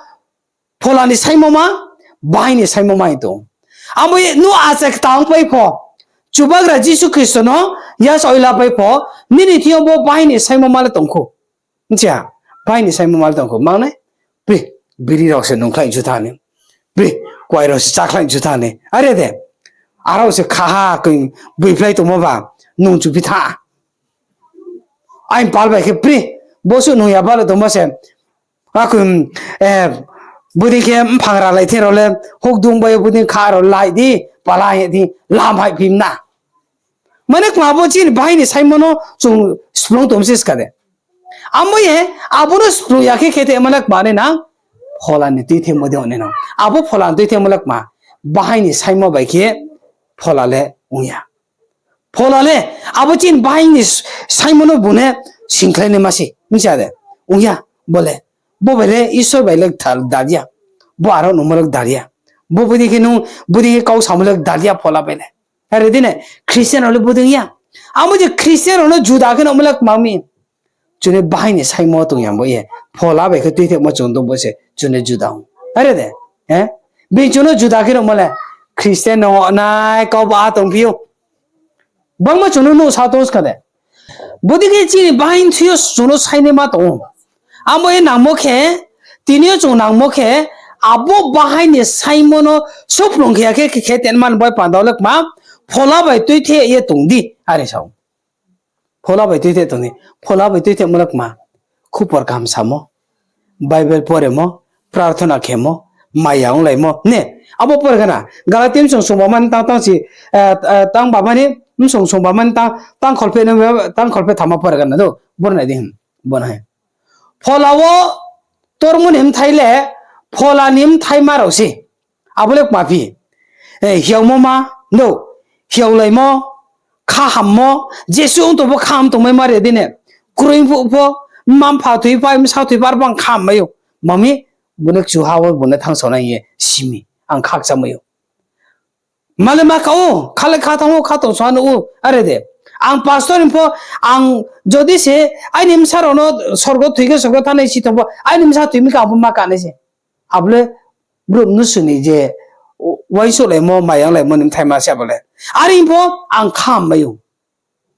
phola ni saingmo ma, bahaing ni saingmo ma hing tong. Abo ye nung achai kta ong pai pho, Chubagra Jisu Khristo no yachaoh la pai pho, nini thing yo bo bahaing ni saingmo ma le tong khou. Hing cha, bahaing ni saingmo ma le tong khou. Mang nai, pri, biri rao se nungkhlai chu thanng ni. Pri, kuai rao se chakhlai chu thanng ni. Are de, arao se khaha koi boiphlai tongmo ba, nung chu phi tha. Aini pal bai khe pri, bo suh nung ya ba le tongmo se, Akhe, eh, bodei khe mphang ralai the rao le, hokdung bai bodei kha rao lai di, pala ye di, lam hai phi na. Mane kma bo chini bahai ni saingmo no chung splung tong si ska de. Amo ye, abo no splung ya khe khe te mane kma ni nang, phola ni tuithemo de ong nai nang. Abo phola ni tuithemo le kma, bahai ni saingmo bai khe phola le ong ya. Phola le, abo chini bahai ni s-, saingmo no bung ne singkhlai nai ma se, mchi ya de? Ong ya, bo le. Bo bai le Isor bai le kthal dal ya. Bo aro nungmo le dal ya. Bo bodei khe nung, bodei khe kau samo le dal ya phola bai le. Are di ne, Christian rao le bodei ya. Amo je Christian rao no juda khe nungmo le kma mi. Chung ni bahai ni saingmo tong ya bo ye. Phola bai khe tuithemo chung tong bo se, chung ni juda ong. Are de? Eh? Bini chung no juda khe nungmo le. Christian no nai kau ba tong phi ou. Bangma chung no nuh sa tong ska de. Bodei khe chini bahai ni thing yo chung no sainaima tong ou. Amo ye nangmo khe, tini yo chung nangmo khe, abo bahai ni saingmo no splung khe ya khe khe khe ten man bai panda le kma, phola bai tuithe ye tong di, are sa ou. Phola bai tuithe tong di, phola bai tuithemo le kma, khupor kaham samo, Bible poremo, prarthona khemo, maya onglaimo, ne, abo pore gana, Galati bsong songba mani tang tang si, eh, eh, tang ba mani, bsong songba mani tang, tang kholphe no, tang kholphe thama pore gana do, bor nai di, hmm, bo nai. Phola wo tormo ni mthai le, phola ni mthaima rao se. Abo le kma phi? Eh, hiaomo ma, no, hiaolaimo, khahammo, jesuh ong tong pho khaham tongmai ma re di ne. Kroi phuh pho, mma mpha thoi pai, bsa thoi pai, arpho ang khaham mai ou. Mami, bung no kchuha wo, bung no thanngsa nai ye, simi, ang khakchang mai ou. Male ma ka ou, kha le kha thanng ou, kha tong sa no ou, are de. Ang pastor hing pho, ang jodi se, aini bsa rao no sorgo thoi khe sorgo thanngnai si tong pho, aini bsa thoi mi khe ang pho ma ka nai se. Abo le brouh mnusu ni je uaingsouhlaimo, mayanglaimo ni mthaima se abo le. Are hing pho ang khaham mai ou.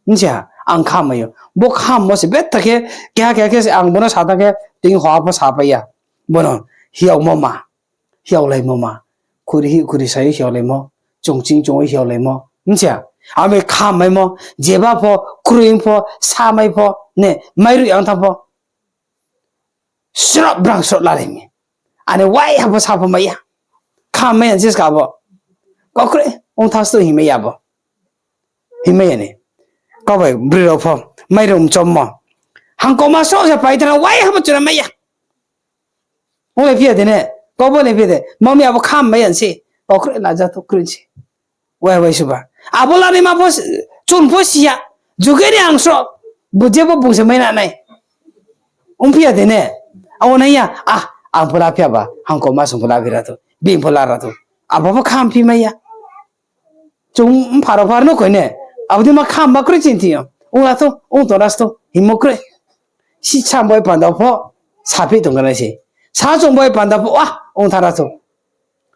Mchi ya, ang khaham mai ou. Bo khahammo se betha khe, keha keha khe se ang bo no sa thanng khe, tini hoha pho sapai ya. Bo no hiaomo ma, hiaolaimo ma, khuri hi khuri sai hiaolaimo, chung ching chung hiaolaimo. Mchi ya, abo khaham maimo, jeba pho, kroi pho, samai pho, ne, mairoi ang thanng pho. Sroh brang sroh lalai mi. Ani waiha pho sa pho mai ya. Khaham mai ya jiska bo. Kau kroi, ong thang sto hingmai ya bo. Hingmai ya ni. Kau bai broi rao pho, mairung chommo. Hangkoma sroh se pai thana waiha pho chuna mai ya. Onglai phi ya de ne, kau bo nai phi ya de, mami abo khaham mai ya se, kau kroi laja tho kroi se. Wai wai suba. Abo lanaima pho, chung pho si ya, juge ni ang sroh, bo jebo bung se mai na nai. Ong phi ya de ne, abo nai ya, ah, ang pho la phi ya ba, hangkoma sung pho la phi ra tho, bini pho la ra tho. Abo pho khaham phi mai ya. Chung mpha rao pho no koi ne, abo dei ma khaham ma kroi chini thing yo. Ong ra tho, ong tong ra tho, hingmo kroi. Sisa bai panda pho, saphi tong nai se. Sa chung bai panda pho, ah, ong thanng ra tho.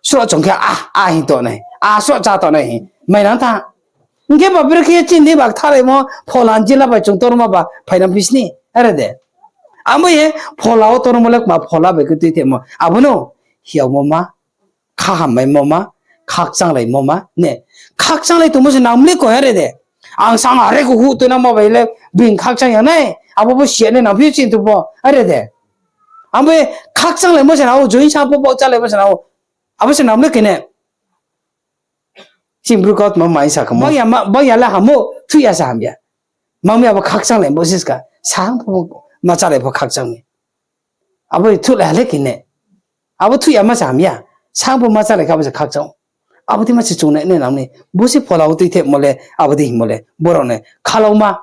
Sroh chung khe, ah, ah hing tong nai, ah, sroh chá tong nai hing, mai nang tha. Hing khe ba brekhe chini ba kthalaimo, phola ni jila bai chung torma ba, phainang phi sni, are de. Abo ye, phola wo tormo le kma phola bai khe tuithemo. Abo no, hiaomo ma, khaham maimo ma, khakchanglaimo ma, ne. Khakchanglai tongmo se nangmo le koi are de. Ang sang are khe huh tuinangmo bai le, bini khakchang ya nai, abo bo si ya nai nangphi chini tong pho, are de. Abo ye khakchanglaimo se nang ou, join sa pho bau chálaimo se nang ou. Abo se nangmo le koi ne. Chini bru kautma mai sa khe mo. Bang ya ma, bang ya le ham ou, thuh ya se ham ya. Mami abo khakchanglai bo siska, sang pho ma chálai pho khakchang mi. Abo thuhlai ha le koi ne. Abo thuh ya ma se ham ya. Sang pho ma chálai khe abo se khakchang. Abo dei ma se chung nai nang ni. Bo se phola wo tuithemo le, abo dei hingmo le. Borao ni khalauma.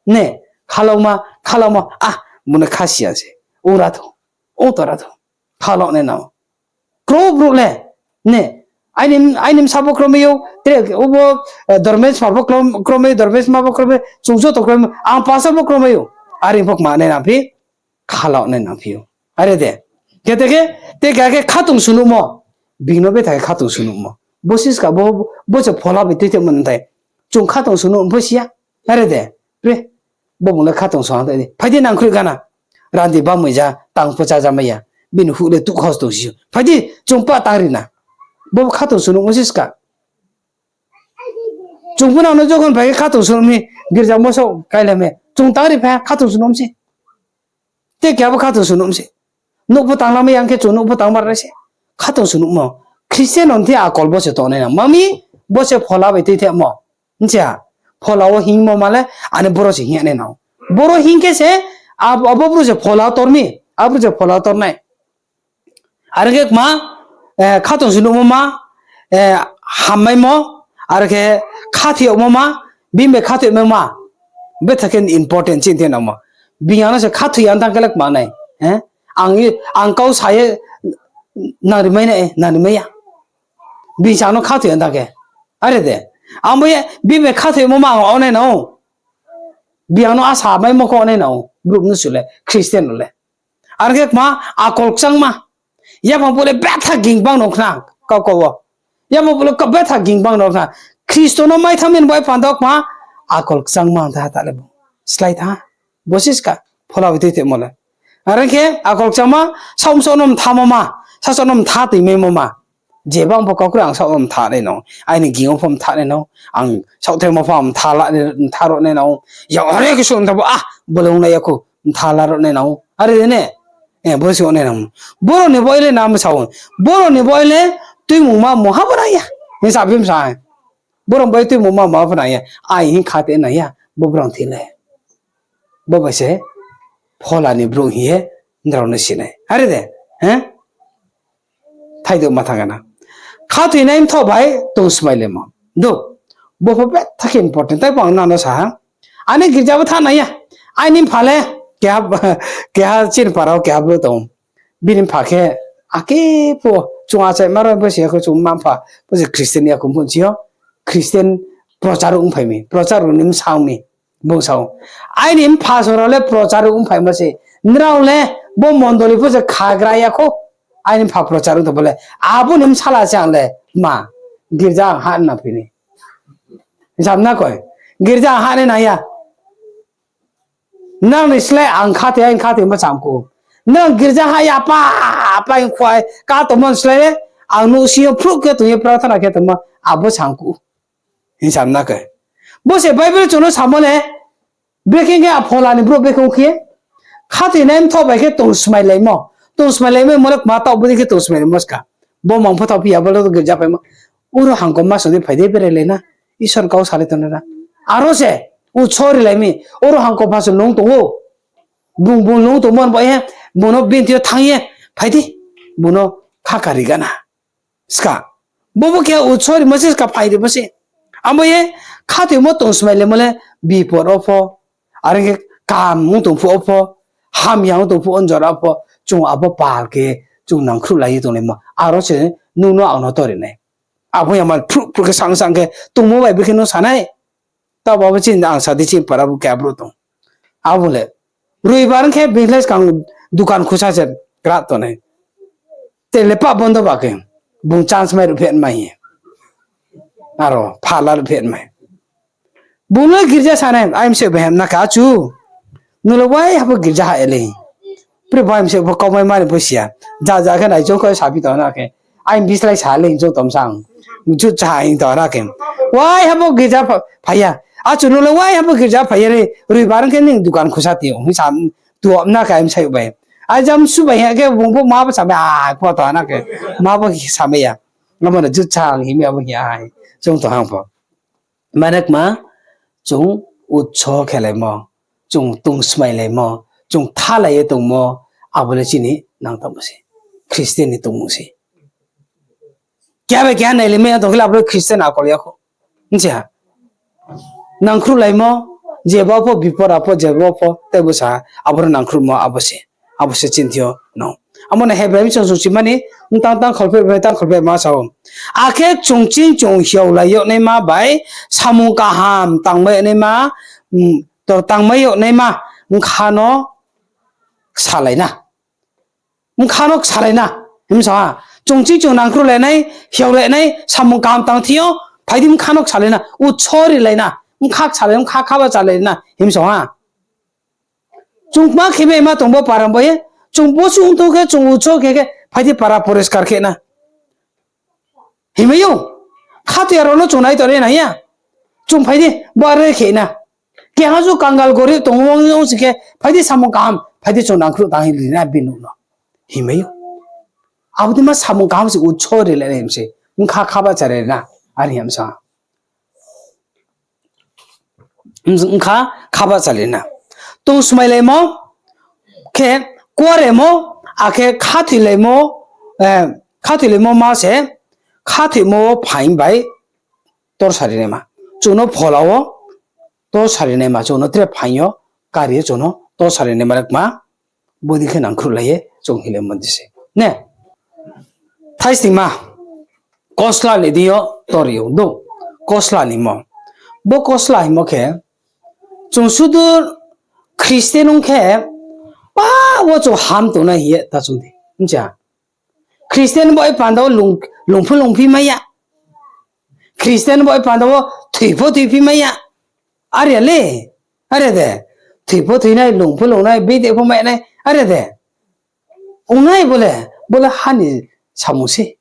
Ne, khalauma, khalauma. Ah, bo no kha si ya se. Ong ra tho. Ong tong ra tho. Khalao nai nang. Kro brouh le, ne, aini, aini bsa pho kromai ou, tre, obo, eh, dormes ma pho krom-, kromai, dormes ma pho kromai, chung joto kromai, ang pastor pho kromai ou. Are pho kma nai nangphi, khalao nai nangphi ou. Are de, khe te khe, te khe khe khatong sunuhmo, bini no betha khe khatong sunuhmo. Bo siska bo, bo se phola bai tuithemo nthai. Chung khatong sunuh pho si ya. Are de, pre, bo bung le khatong song ha di. Phai di nang khroi gana. Randi bamoi ja, tang pho chája mai ya. Bini huh le tuh khos tong si ou. Phai di, chung pa tang ri na. Bo khatong sunuh mo siska. Chung pho nang no jokhon phai khe khatong sunuh mi, girja moso kailai mi. Chung tang ri phai khatong sunuh mi se. Te khe abo khatong sunuh mi se. Nouh pho tanglamai ya khe chung nouh pho tangmar nai se. Khatungsung nuhmo. Christian no thi akol bo se tongnai nang. Mami, bo se phola bai tuithemo. Hing se ha, phola wo hingmo ma le, ani boro se hing ya nai nang. Boro hing khe se, ab-, abo boro se phola tor mi, abo boro se phola tor nai. Are khe kma, eh, khatungsung nuhmo ma, eh, hammaimo, are khe khathoi yagmo ma, bini bai khathoi yagmo ma, betha khe important chini thing nangmo. Bini ang no se khathoi ya tang khe le kma nai, eh? Ang, ang kau sa ye, nang rimai nai, nang rimai ya. Bini sa ang no khathoi ya tang khe. Are de, ang bo ye, bini bai khathoi yagmo ma ang ongnai nang ou. Bini ang no asa maimo khe ongnai nang ou. Brouh mnusu le, Christian rao le. Are khe kma, akol kchangma. Yaphang phuh le betha ging bang no khna, kau kau wo. Yaphang phuh le ka betha ging bang no khna. Khristo no mai thanng mi ni bai panda kma, akol kchangma tha ta le bo. Slái tha. Bo se ska, phola bai tuithemo le. Are khe akol kchangma, saoh bsaoh no mthamo ma, sasaoh no mtha toimaimo ma. Je bang pho kau kroi ang saoh no mtha nai nang ou. Aini ging wo pho mtha nai nang ou. Ang saohthaimo pho ang mtha la, mtha ro nai nang ou. Yak are khe suh mtha bo, ah, bo le ongnai ya khou, mtha la ro nai nang ou. Are de ne? Eh, bo se ongnai nang ou. Boro ni bo le nam sa ou. Boro ni bo le tuimungma mungha bo nang ya. Hing sa bim sa. Boro bai tuimungma mungha bo nang ya. Ai hing kha te nang ya. Bo brang thi le. Bo bai se phola ni brouh hing ye nrao no sinai. Are de? He? Thai de ma thang na. Khathoinai mthoh bai tongsmailaimo. Do. Bo pho betha khe important. Tai bo ang nang no sa ha. Ani girja bo thanng nai ya. Aini mpha le keha, keha chini para wo keha brouh tong. Bini mpha khe ake pho chung achai ma rao bo se ya kho chung mma mpha bo se Christian ya kho pho chi yo. Christian prochar ongphai mi. Prochar rao ni bsang mi. Bung sa ou, aini mpha song rao le prochar ongphaimo se. Nrao le bo mondoli pho se khagra ya khou. Aini mpha prochar ong tong bo le. Abo ni bsala se ang le ma. Girja ang hah na phi ni. Jam na koi. Girja ang hah nai nang ya. Nang ni slái ang khathoi, ang khathoi ma cham ku. Nang girja ha ya pa, pa ang khuai, ka tongmo ni slái le, ang nuhsing yo phruh khe tong ye prarthana khe tongmo, abo cham ku. Hing sa na khe. Bo se Bible chung no samo le, brekhe khe a phola ni brouh brekhe ong khe, khathoinai mthoh bai khe tongsmailaimo. Tongsmailaimo mo le kma taoh bo dei khe tongsmailaimo ska. Bo mang pho thaoh phi ya, bo le girja phaimo. Oro hangko ma song di phai di berai lai na. Isor kau salai tong na. Aro se, utso rilai mi. Oro hangko pha se nung tong ou. Bung, bung nung tongmo ni bo ye, bung no binthi yo thanng ye, phai di. Bung no khaka ri gana. Ska. Bo bo khe utso rimo se ska, phai rimo se. Abo ye khathoimo tongsmailaimo le bipod wo pho, are khe kaham ong tong phuh wo pho, hamya ong tong phuh wo jora pho, chung abo pal khe chung nangkhruhlai ye tonglaimo. Aro se nung no ang no tori nai. Abo ya ma phruh phruh khe sang sang khe tongmo bai bikhe no sa nai. Tabo abo chini ang sa di chini para bo khe abro tong. Abo le. Roibar khe bini le skang dukan khusa se kra tongnai. Te le pa bondo ba khe. Bung chance mai ruh phet mai ye. Aro, phala ruh phet mai. Bung le girja sanai, ai mse behem na khe achu. Nung le wai habo girja ha ele. Pri bai mse bo kau mai mani bo sia. Ja ja khe nai jong khe sabi tong na khe. Ai bislái sa le jong tom sang. Jut cha hing tong na khe. Wai habo girja pha-, phai ya. Achu nung le wai habo girja phai ya le. Roibar khe ning dukan khusa ti ong. Hing sa tuam na khe ai mse bai. Ai jam su bai ya khe bung bo ma bo sa bai ai pho tong na khe. Ma bo sa bai ya. Ngamo na jut cha hing mi abo ya ai. Jong tong hang pho. Mane kma, chung utso khelaimo, chung tongsmailaimo, chung thalai ye tongmo, abo le chini nang tongmo se. Christian ni tongmung se. Keha bai keha nailaimai ya tong khe le abo le Christian akol ya kho. Hing se ha. Nangkhruhlaimo, jeba pho bipod apod jeba pho, tei bo sa, abo no nangkhruhmo abo se. Abo se chini thing yo no. Amo no Hebrai bsong sung simani, tang tang kholpheh bai tang kholpheh ma sa ou. Akhe chung ching chung hiaolai yag naima bai, samung kaham tangmai yag naima, mm, to tangmai yag naima, bkha no ksalai na. Bkha no ksalai na, himsa ha. Chung ching chung nangkhruhlai nai, hiaolai nai, samung kaham tang thing yo, phai di bkha no ksalai na, utso rilai na, bkha ksalai, bkha khaba chalai na, himsa ha. Chung kma khe bai ma tong bo para bo ye. Chung bo chung tong khe, chung utso khe khe, phai di para poriskar khe na. Himai ou. Khathoiya rao no chung nai tong ri nai ya. Chung phai di, bo are khe na. Keha ju kangal gorib tong ou, ong si khe, phai di samung kaham, phai di chung nangkhruh tang ri na bini no. hingmai ou. Abo dei ma samung kaham se utsori le nai se. Bkha kha bahcha ri na. Are hing sa. Bkha kha bahcha ri na. Tong smailaimo khe kuaremo, akhe khathoilaimo, eh, khathoilaimo ma se, khathoimo wo phaing bai tor sari naima. Chung no phola wo tor sari naima, chung no tre phaing yo kari ye chung no tor sari naima le kma, bodei khe nangkhruhlai ye chung hinglaimo di se. Ne? Thaisningma, kosla ni deing yo tor ri ou do. Kosla ni mo. Bo kosla hingmo khe, chung sudu Christian ong khe, pa wo chung ham tongnai hing ye ta chung di. Hing cha. Christian bai panda wo lung-, lungphi lungphi mai ya. Christian bai panda wo thoi pho thoiphi mai ya. Are ya le. Are de. Thoi pho thoinai, lung pho lungnai, bede pho mai nai. Are de. Ongnai bo le, bo le ha ni samung se.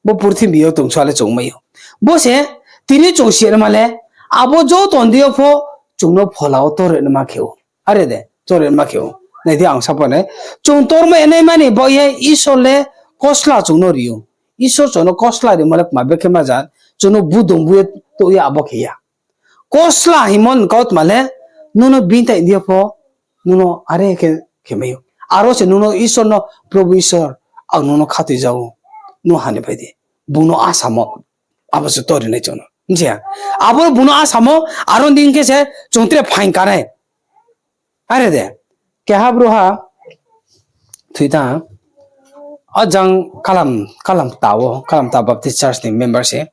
Bo purthimbi yo tongsa le chungmai ou. Bo se, tini chung si ma le, abo joto ni deing yo pho, chung no phola wo tor ri naima khe ou. Are de, tor ri naima khe ou. Nai di ang sa pho nai. Chung tormai nai mani bo ye Isor le kosla chung no ri ou. Isor chung no kosla rimo le kma bekhe ma ja, chung no budong bu ye touh ye abo khe ya. Kosla hingmo ni kautma le, nung no bini tai deing yo pho, nung no are khe, khe mai ou. Aro se nung no Isor no, Probhu Isor, ang nung no khathoi ja ou, nung ha ni phai di. Bung no asamo, abo se tor ri nai chung no. Hing cha. Abo bung no asamo, aro ni deing khe se, chung tre phaing ka nai. Are de, keha brouhha thoi tha, ajang Kalam, Kalamta wo, Kalamta Baptist Church ni member se.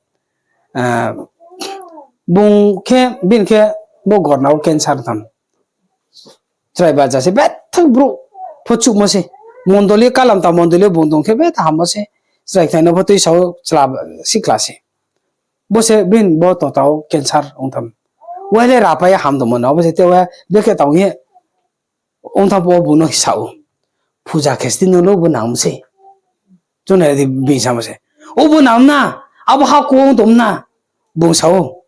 Ah, bung khe, bini khe bo gorna wo cancer tham. Chrai baja se bethak brouh pho chuhmo se. Mondoli, Kalamta mondoli bung tong khe bethak hammo se. Chrai khnai no pho tuisa wo chla sikhla se. Bo se bini bo tota wo cancer ong tham. Wai le rapai ye ham tongmo no, bo se te wai bekhe tang ye ong tham pho bung no sa ou. Puja khe sdi no lo bo nang se. Chung nai di bini samo se. O bo nang na, abo ha kuang tong na, bung sa ou.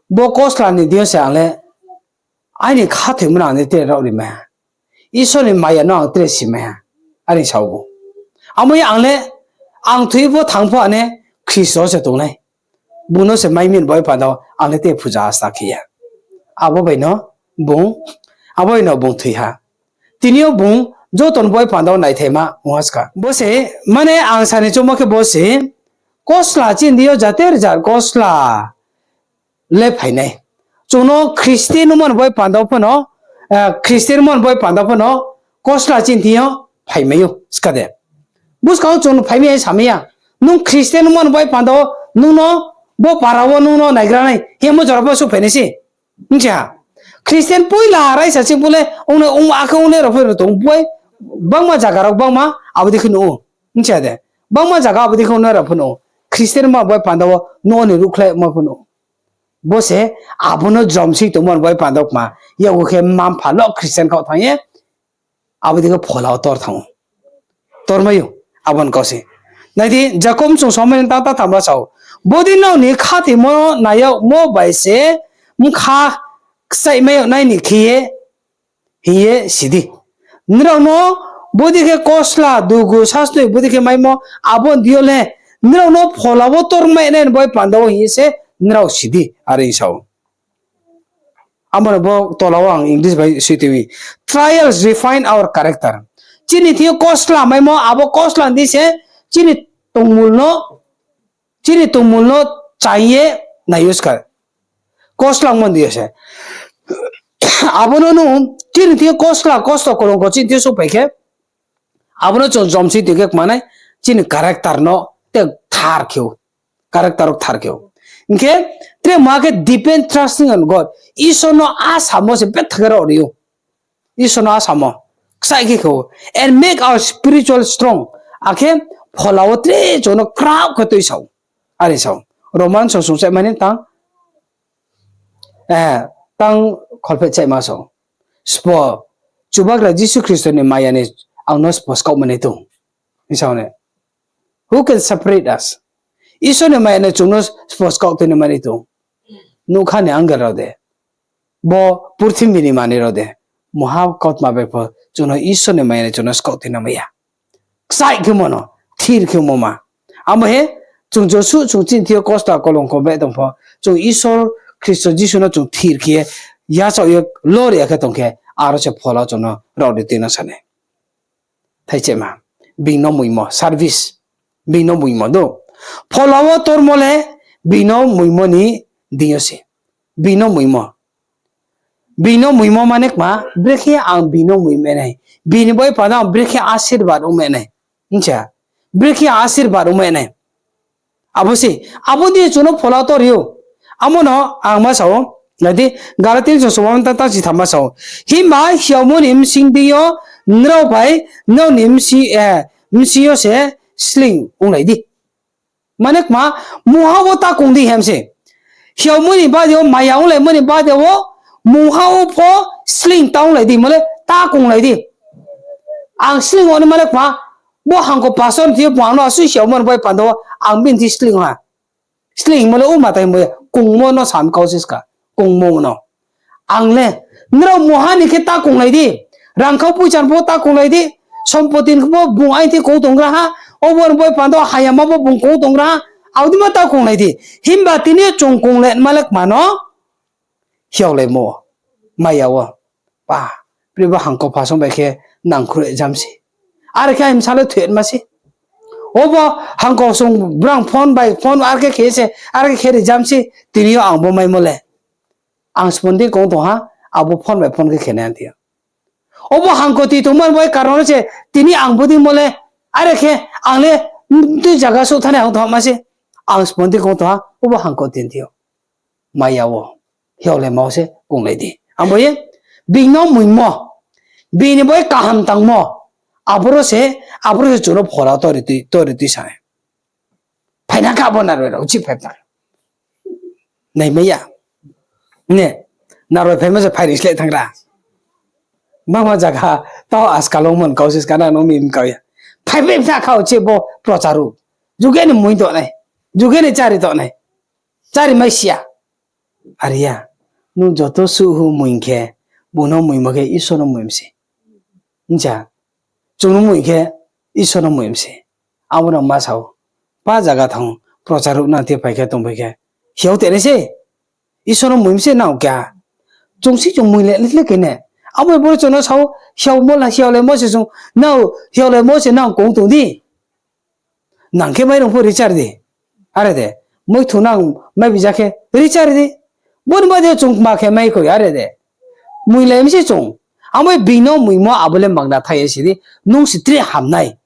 Bo kosla ni deing yo se ang le, aini khathoimo no ang le tre raoh ri mai ha. Isor ni maya no ang tre si mai ha. Are sa ou bo. Amo ye ang le, ang thoi pho thang pho ane Khristo se tongnai. Bung no se mai mini bai panda wo ang le te puja asta khe ya. Abo bai no bung, abo bai no bung thoi ha. Tini yo bung joto ni bai panda wo naithaima ong ha ska. Bo se, mane ang sa ni choungmo khe bo se, kosla chini deing yo jater jat kosla le phai nai. Chung no Christian ongmo ni bai panda wo pho no, eh, Christian ongmo ni bai panda wo pho no, kosla chini thing yo phai mai ou, ska de. Buskang wo chung no phai mai ya, sa mai ya. Nung Christian ongmo ni bai panda wo, nung no bo para wo nung no naigra nai, hingmo jora pho souhphai nai se. Hing cha. Christian poila raisa ching pho le, ong nai, ong akhe ong nai rao pho tong bai, bangma zaga rao bangma abo dei khe nuh ou. Hing cha de. Bangma zaga abo dei khe ong nai rao pho nuh ou. Christian ongmo bai panda wo, no ni ruhkhlai ma pho nuh ou. Bo se, abo no jrom si tongmo bai panda wo kma, yago khe mma-mpha lo Christian khaoh thanng ye, abo dei khe phola wo tor thanng ou. Tormai ou, abo ni kau se. Nai di, Jakob bsung somai ni tang ta tham ba sa ou. Bodei nrao ni khathoimo nai yagmo bai se bkha kchaihmai yag nai ni khe ye, hing ye si di. Nrao no bodei khe kosla, dugu, sasnoi bodei khe maimo, abo ni deing yo le nrao no phola wo tormai nai ni bai panda wo hing ye se nrao si di, are sa ou. Abo no bo tola wo ang English bai sui tui. Trials refine our character. Chini thing yo kosla maimo, abo kosla ni deing se chini tongmul no, chini tongmul no chai ye nai use kha. Kosla ongmo ni deing yo se. Abo no nung, chini thing yo kosla, kosto, kolongko chini thing yo souhphai khe, abo no chung jrom si tui khe kma nai, chini character no te kthar khe ou. Character wo kthar khe ou. Hing khe, tre ma khe depend trusting on God. Isor no asamo se bethak khe raoh ri ou. Isor no asamo. Kchaih khe khe ou. And make our spiritual strong. Akhe phola wo tre chung no kraoh khe tuisa ou. Are sa ou. Roman song sung chaihmani tang, eh, tang kholpheh chaihma sa ou. Sbo, Chubagra Jisu Khristo ni maya ni ang no sbo skaoh mani tong. Hing sa ou ne. Who can separate us? Isor ni maya ni chung no sbo skaoh tui ni mani tong. Nougkha ni angel rao de. Bo purthimbi ni manoi rao de. Mungha kautma bai pho chung no Isor ni maya ni chung no skaoh tui ni mai ya. kchaih khemo no, thir khemo ma. Abo he, chung josuh chung chini thing yo kosto kolongko bai tong pho, chung Isor Khristo Jisu no chung thir khe ye, yachaoh ye lori ya khe tong khe, aro se phola chung no rao ri tui no sa nai. Thaichema, being no muimo, service, being no muimo do. Phola wo tormo le, being no muimo ni deing yo se. Being no muimo. Being no muimo mane kma, brekhe ang being no mui mai nai. Bini bai panda ang brekhe asirbad ong mai nai. Hingcha, brekhe asirbad ong mai nai. Abo se, abo ni chung no phola tor ou. Amo no ang ma sa ou, nai di, Galatia ni sosoma ta, ta si tham ma sa ou. Himba hiaomo ni bsing di yo, nrao bai, nrao ni bsing, eh, bsing yo se sleing onglai di. Mane kma, mungha wo ta kong di hem se. Hiaomo ni bade wo, maya onglaimo ni bade wo, mungha wo pho sleing ta onglai di, mole ta konglai di. Ang sleing ong ni mane kma, bo hangko pastor thing yo bung ang no asuh hiaomo ni bai panda wo, ang bini thing sleing ha. Sleing mole o matai mo ya, kongmo no sam kau se ska, kongmo no. Ang le, nrao mungha ni khe ta konglai di, rangkhau poicha ni pho ta konglai di, sompoti ni pho bung aini thing kong tongra ha, obo ni bai panda wo hayama pho bung kong tongra ha, audima ta konglai di. Himba tini chung konglai ma le kma no, hiaolaimo, maya wo. Pa, pri bo hangko pastor bai khe nangkhruh jam se. Are khe aini bsa le thoi ma se. Obo hangko song brang phone bai phone are khe khe se, are khe khe ri jam se, tini yo ang bo maimo le. Ang sponti kong tong ha, abo phone bai phone khe khe nai ang thing yo. Obo hangko ti tongmo ni bai karon se, tini ang bo dei mo le, are khe ang le tui zaga souh thanai ang tong ha ma se. Ang sponti kong tong ha, obo hangko ti thing yo. Maya wo, hiaolaimo se konglai di. Abo ye, being no muimo, bini bai kaham tangmo, aboro se, aboro se chung no phola tor ri tui, tor ri tui sa nai. Phaina kha bo naroi rao, uchih phai tang. Naimai ya. Ne, naroi phaimo se phai ri sleh thanng ra. Mama zaga, tao askal ong mon kau se skang no mi kau ya. Phai bai pha kha uchih bo prochar ou. Juge ni mui tongnai. Juge ni chári tongnai. Chári mai si ya. Are ya. Nung joto suh hu mui khe, bung no muimo khe Isor no mui mi se. Hingcha, chung no mui khe, Isor no mui mi se. Abo no ma sa ou, pa zaga thanng, prochar ruh nang thing phai khe tongphai khe, hiao tenai se, Isor no mui mi se nang khe ha. Chung si chung mui le le khe ne. Abo bo chung no sa ou, hiaomo la, hiaolaimo se chung, nang hiaolaimo se nang kong tong di. Nang khe mairung pho richar di. Are de, moithu nang mai bija khe richar di. Bo ni bade chung ma khe mai koi are de. Mui le mi se chung. Amo being no muimo abo le magna thai ye si di. Nung se tre ham nai.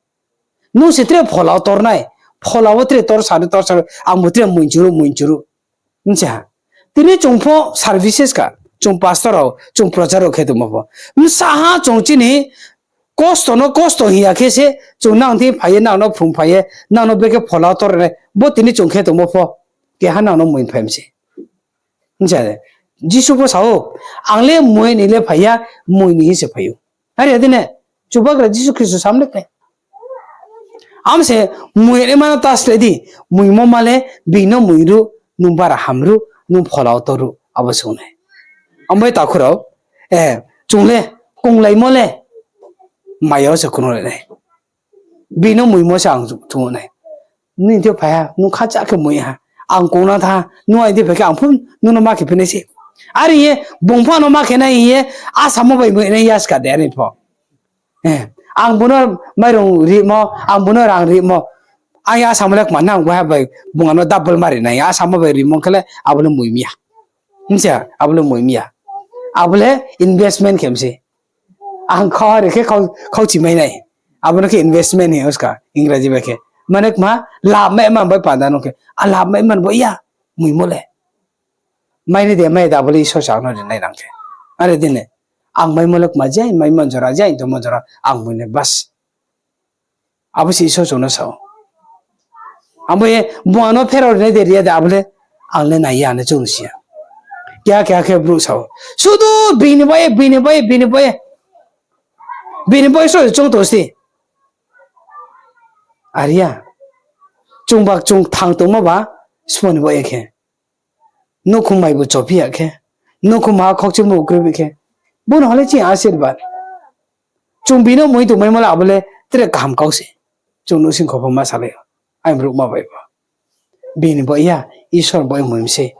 Nung se tre phola wo tor nai. Phola wo tre tor sa di, tor sa di. Ang bo tre mui churu, mui churu. Hingcha. Tini chung pho services kha, chung pastor rao, chung prochar rao khe tongmo pho. Bsa ha chung chini kosto no kosto hing ya khe se, chung nang thing phai ye, nang no phrung phai ye, nang no brekhe phola tor nai, bo tini chung khe tongmo pho. Keha nang no mui phai mi se. Hingcha de. Jisu pho sa ou, ang le mui ni le phai ya, mui ni hing se phai ou. Are ya di ne, Chubagra Jisu Khristo sam le khe. Am se mui ni ma no ta sleh di, muimo ma le being no mui ruh, nung bara ham ruh, nung phola wo tor ruh, abo se ong nai. Amo bai takhu rao, eh, chung le, konglaimo le, maya wo se kong nai nai. Being no muimo se ang chung nai. Nini thing phai ha, nung khacha khe mui ha. Ang kong na tha, nung aini thing phai khe ang phu, nung no ma khe phi nai se. Are ye, bung pho no ma khe nai hing ye, asamo bai mui nai ya ska de ani pho. Eh, ang bo no mairung rimo, ang bo no rang rimo. Ang ya asamo le kma nang bo ha bai, bung ano double ma ri nai, asamo bai rimo khe le, abo le mui mi ya. Hingcha, abo le mui mi ya. Abo le investment khe mi se. Ang khau ha ri khe khau, khauchi mai nai. Abo no khe investment hing ou ska, Ingraji bai khe. Mane kma, lab mai man bai panda no khe. A lab mai man bo ya, muimo le. Mai ni de, mai da bo le Isor se ang no ri nai nang khe. Are di ne. Ang maimo le kma jai, mai man jora jai, tongmo jora, ang mui nai bas. Abo se Isor chung no sa ou. Abo ye, bung ano pherao ri nai de ri ya de, abo le, ang le nai ya, ang le chung si ya. Keha keha khe brouh sa ou. Sudu bini bai ye, bini bai ye, bini bai ye. Bini bai so chung tong si. Are ya. Chung ba chung thang tongmo ba, sbo ni bai ye khe. Nouhkhong mai bo chophi ya khe. Nouhkhong ma khokchimo kroi bi khe. Bo no ha le chini asirbad. Chung bini mui tongmaimo le abo le tre kaham kau se. Chung nouhsing kho pho ma salai ou. Aini brouhma bai pho. Bini bo ya, Isor bo mui mi sei.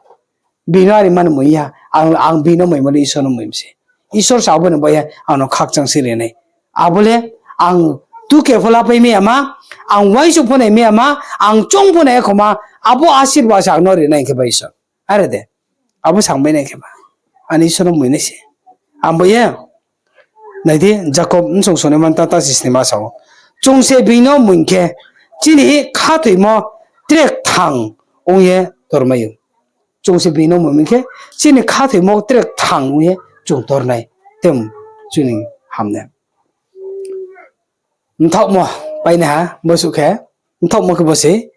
Bini ari mani mui ya, ang, ang bini moimo le Isor no mui mi sei. Isor se abo ni bo ya, ang no khakchang se ri nai. Abo le, ang tuke pho lapai mi ya ma, ang uaingsouh pho nai mi ya ma, ang choung pho nai ya kho ma, abo asirbad se ang no ri nai khe ba Isor. Are de. Abo samai nai khe ba. Ani Isor no mui nai se. Ang bo ye. Nai di, Jakob bsong sonai man ta ta si snima sa ou. Chung se bini no mui khe, chini khathoimo tre kthang ong ye tormai ou. Chung se bini no mui khe, chini khathoimo tre kthang ong ye chung tornai. Tem chini hamnai. Mthaohmo, painaiha, bosuh khe, mthaohmo khe bo se,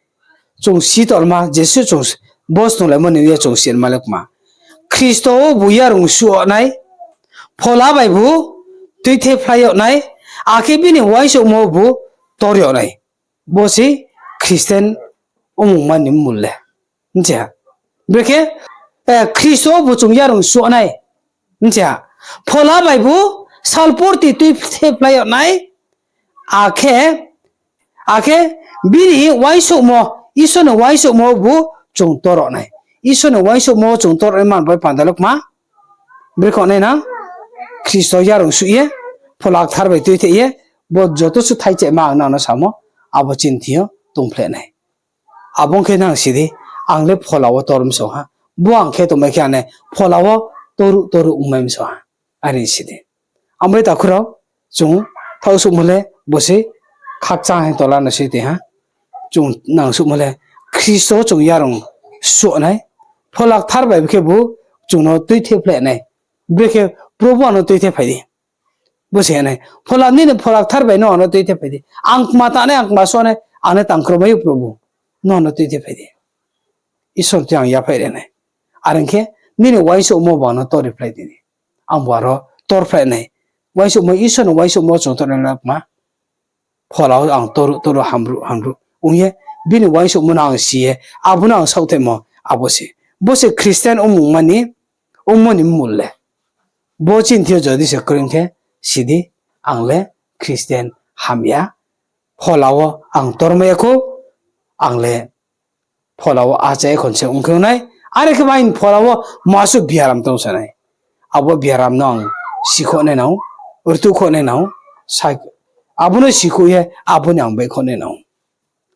chung si torma, jesuh chung, bo snunglaimo ni ye chung si ma le kma. Khristo wo bu yarung suh yag nai, phola bai bu tuithe phlai yag nai, akhe bini uaingsouhmo bu tor yag nai. Bo se Christian ongmungma ni mmul le. Hing se ha. Brekhe, eh, Khristo wo bu chung yarung suh yag nai. Hing se ha. Phola bai bu salpurti tuithe phlai yag nai. Akhe, akhe bini uaingsouhmo, Isor ni uaingsouhmo bu chung tor yag nai. Isor ni uaingsouhmo chung tor yag nai man bai panda le kma. Brekhe nai nang, Khristo yarung suh ye, Phola Kthar bai tuithe ye, bo joto suh thaichema ang nang no samo, abo chini thing yo tongphleh nai. Abo ong khe nang si di, ang le phola wo tor msong ha. Bo ang khe tongmai khe ang le phola wo toruh toruh ongmai msong ha. Are si di. Ang bai takhu rao, chung thaohsuhmo le bo se khakchang hing tola no se tei ha. Chung nangsuhmo le Khristo chung yarung suh nai. Phola Kthar bai khe bu chung no tuithe phleh nai. Brekhe Probu ang no tuithe phai di. Bo se nai. Phola nini Phola Kthar bai no ang no tuithe phai di. Ang kma tanai, ang kma suh nai, ang no tangkro mai ou Probu. No ang no tuithe phai di. Isor tui ang yaphai ri nai. Are ong khe nini uaingsouhmo bo ang no tor ri phlai di. Ang bo aro tor phlai nai. Uaingsouhmo, Isor ni uaingsouhmo chung tor nai le kma. Phola wo ang toruh toruh hamruh hamruh ong ye, bini uaingsouhmo no ang si ye, abo no ang saohthaihmo, abo se. Bo se Christian ongmungma ni, ongmo ni mmul le. Bo chini thing yo jodi se kroi khe, si di, ang le Christian hamya, phola wo ang tormai ya khou, ang le phola wo achai khon se ong khe ong nai, are khe ba aini phola wo masuh biaram tong sa nai. Abo biaram no ang sikhouh nai nang ou, rtuhkhouh nai nang ou, abo no sikhouh ye abo ni ang baihkhouh nai nang ou.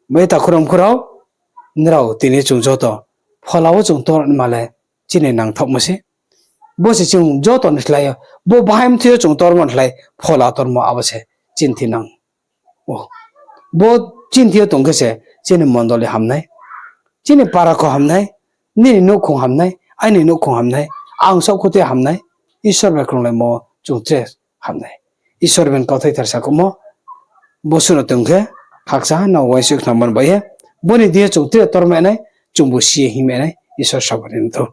Bai takhu rao mkhu rao, nrao tini chung joto phola wo chung tor ma le chini nangthaohmo se. Bo se chung joto ni slái yo, bo bahai mthoi yo chung tormo ni slái phola tormo abo se chini thing nang. Bo chini thing yo tong khe se chini mondoli hamnai, chini para kho hamnai, nini nouhkhong hamnai, aini nouhkhong hamnai, ang saohkhutui hamnai, Isor bai krunglaimo chung tre hamnai. Isor bini kauthai thar sakhouhmo, bo suh no tong khe, khakchang no uaingsouh khnamo bai ye, bo ni deing yo chung tre tormai nai, chungbu si ye hingmai nai, Isor sabo ri thou.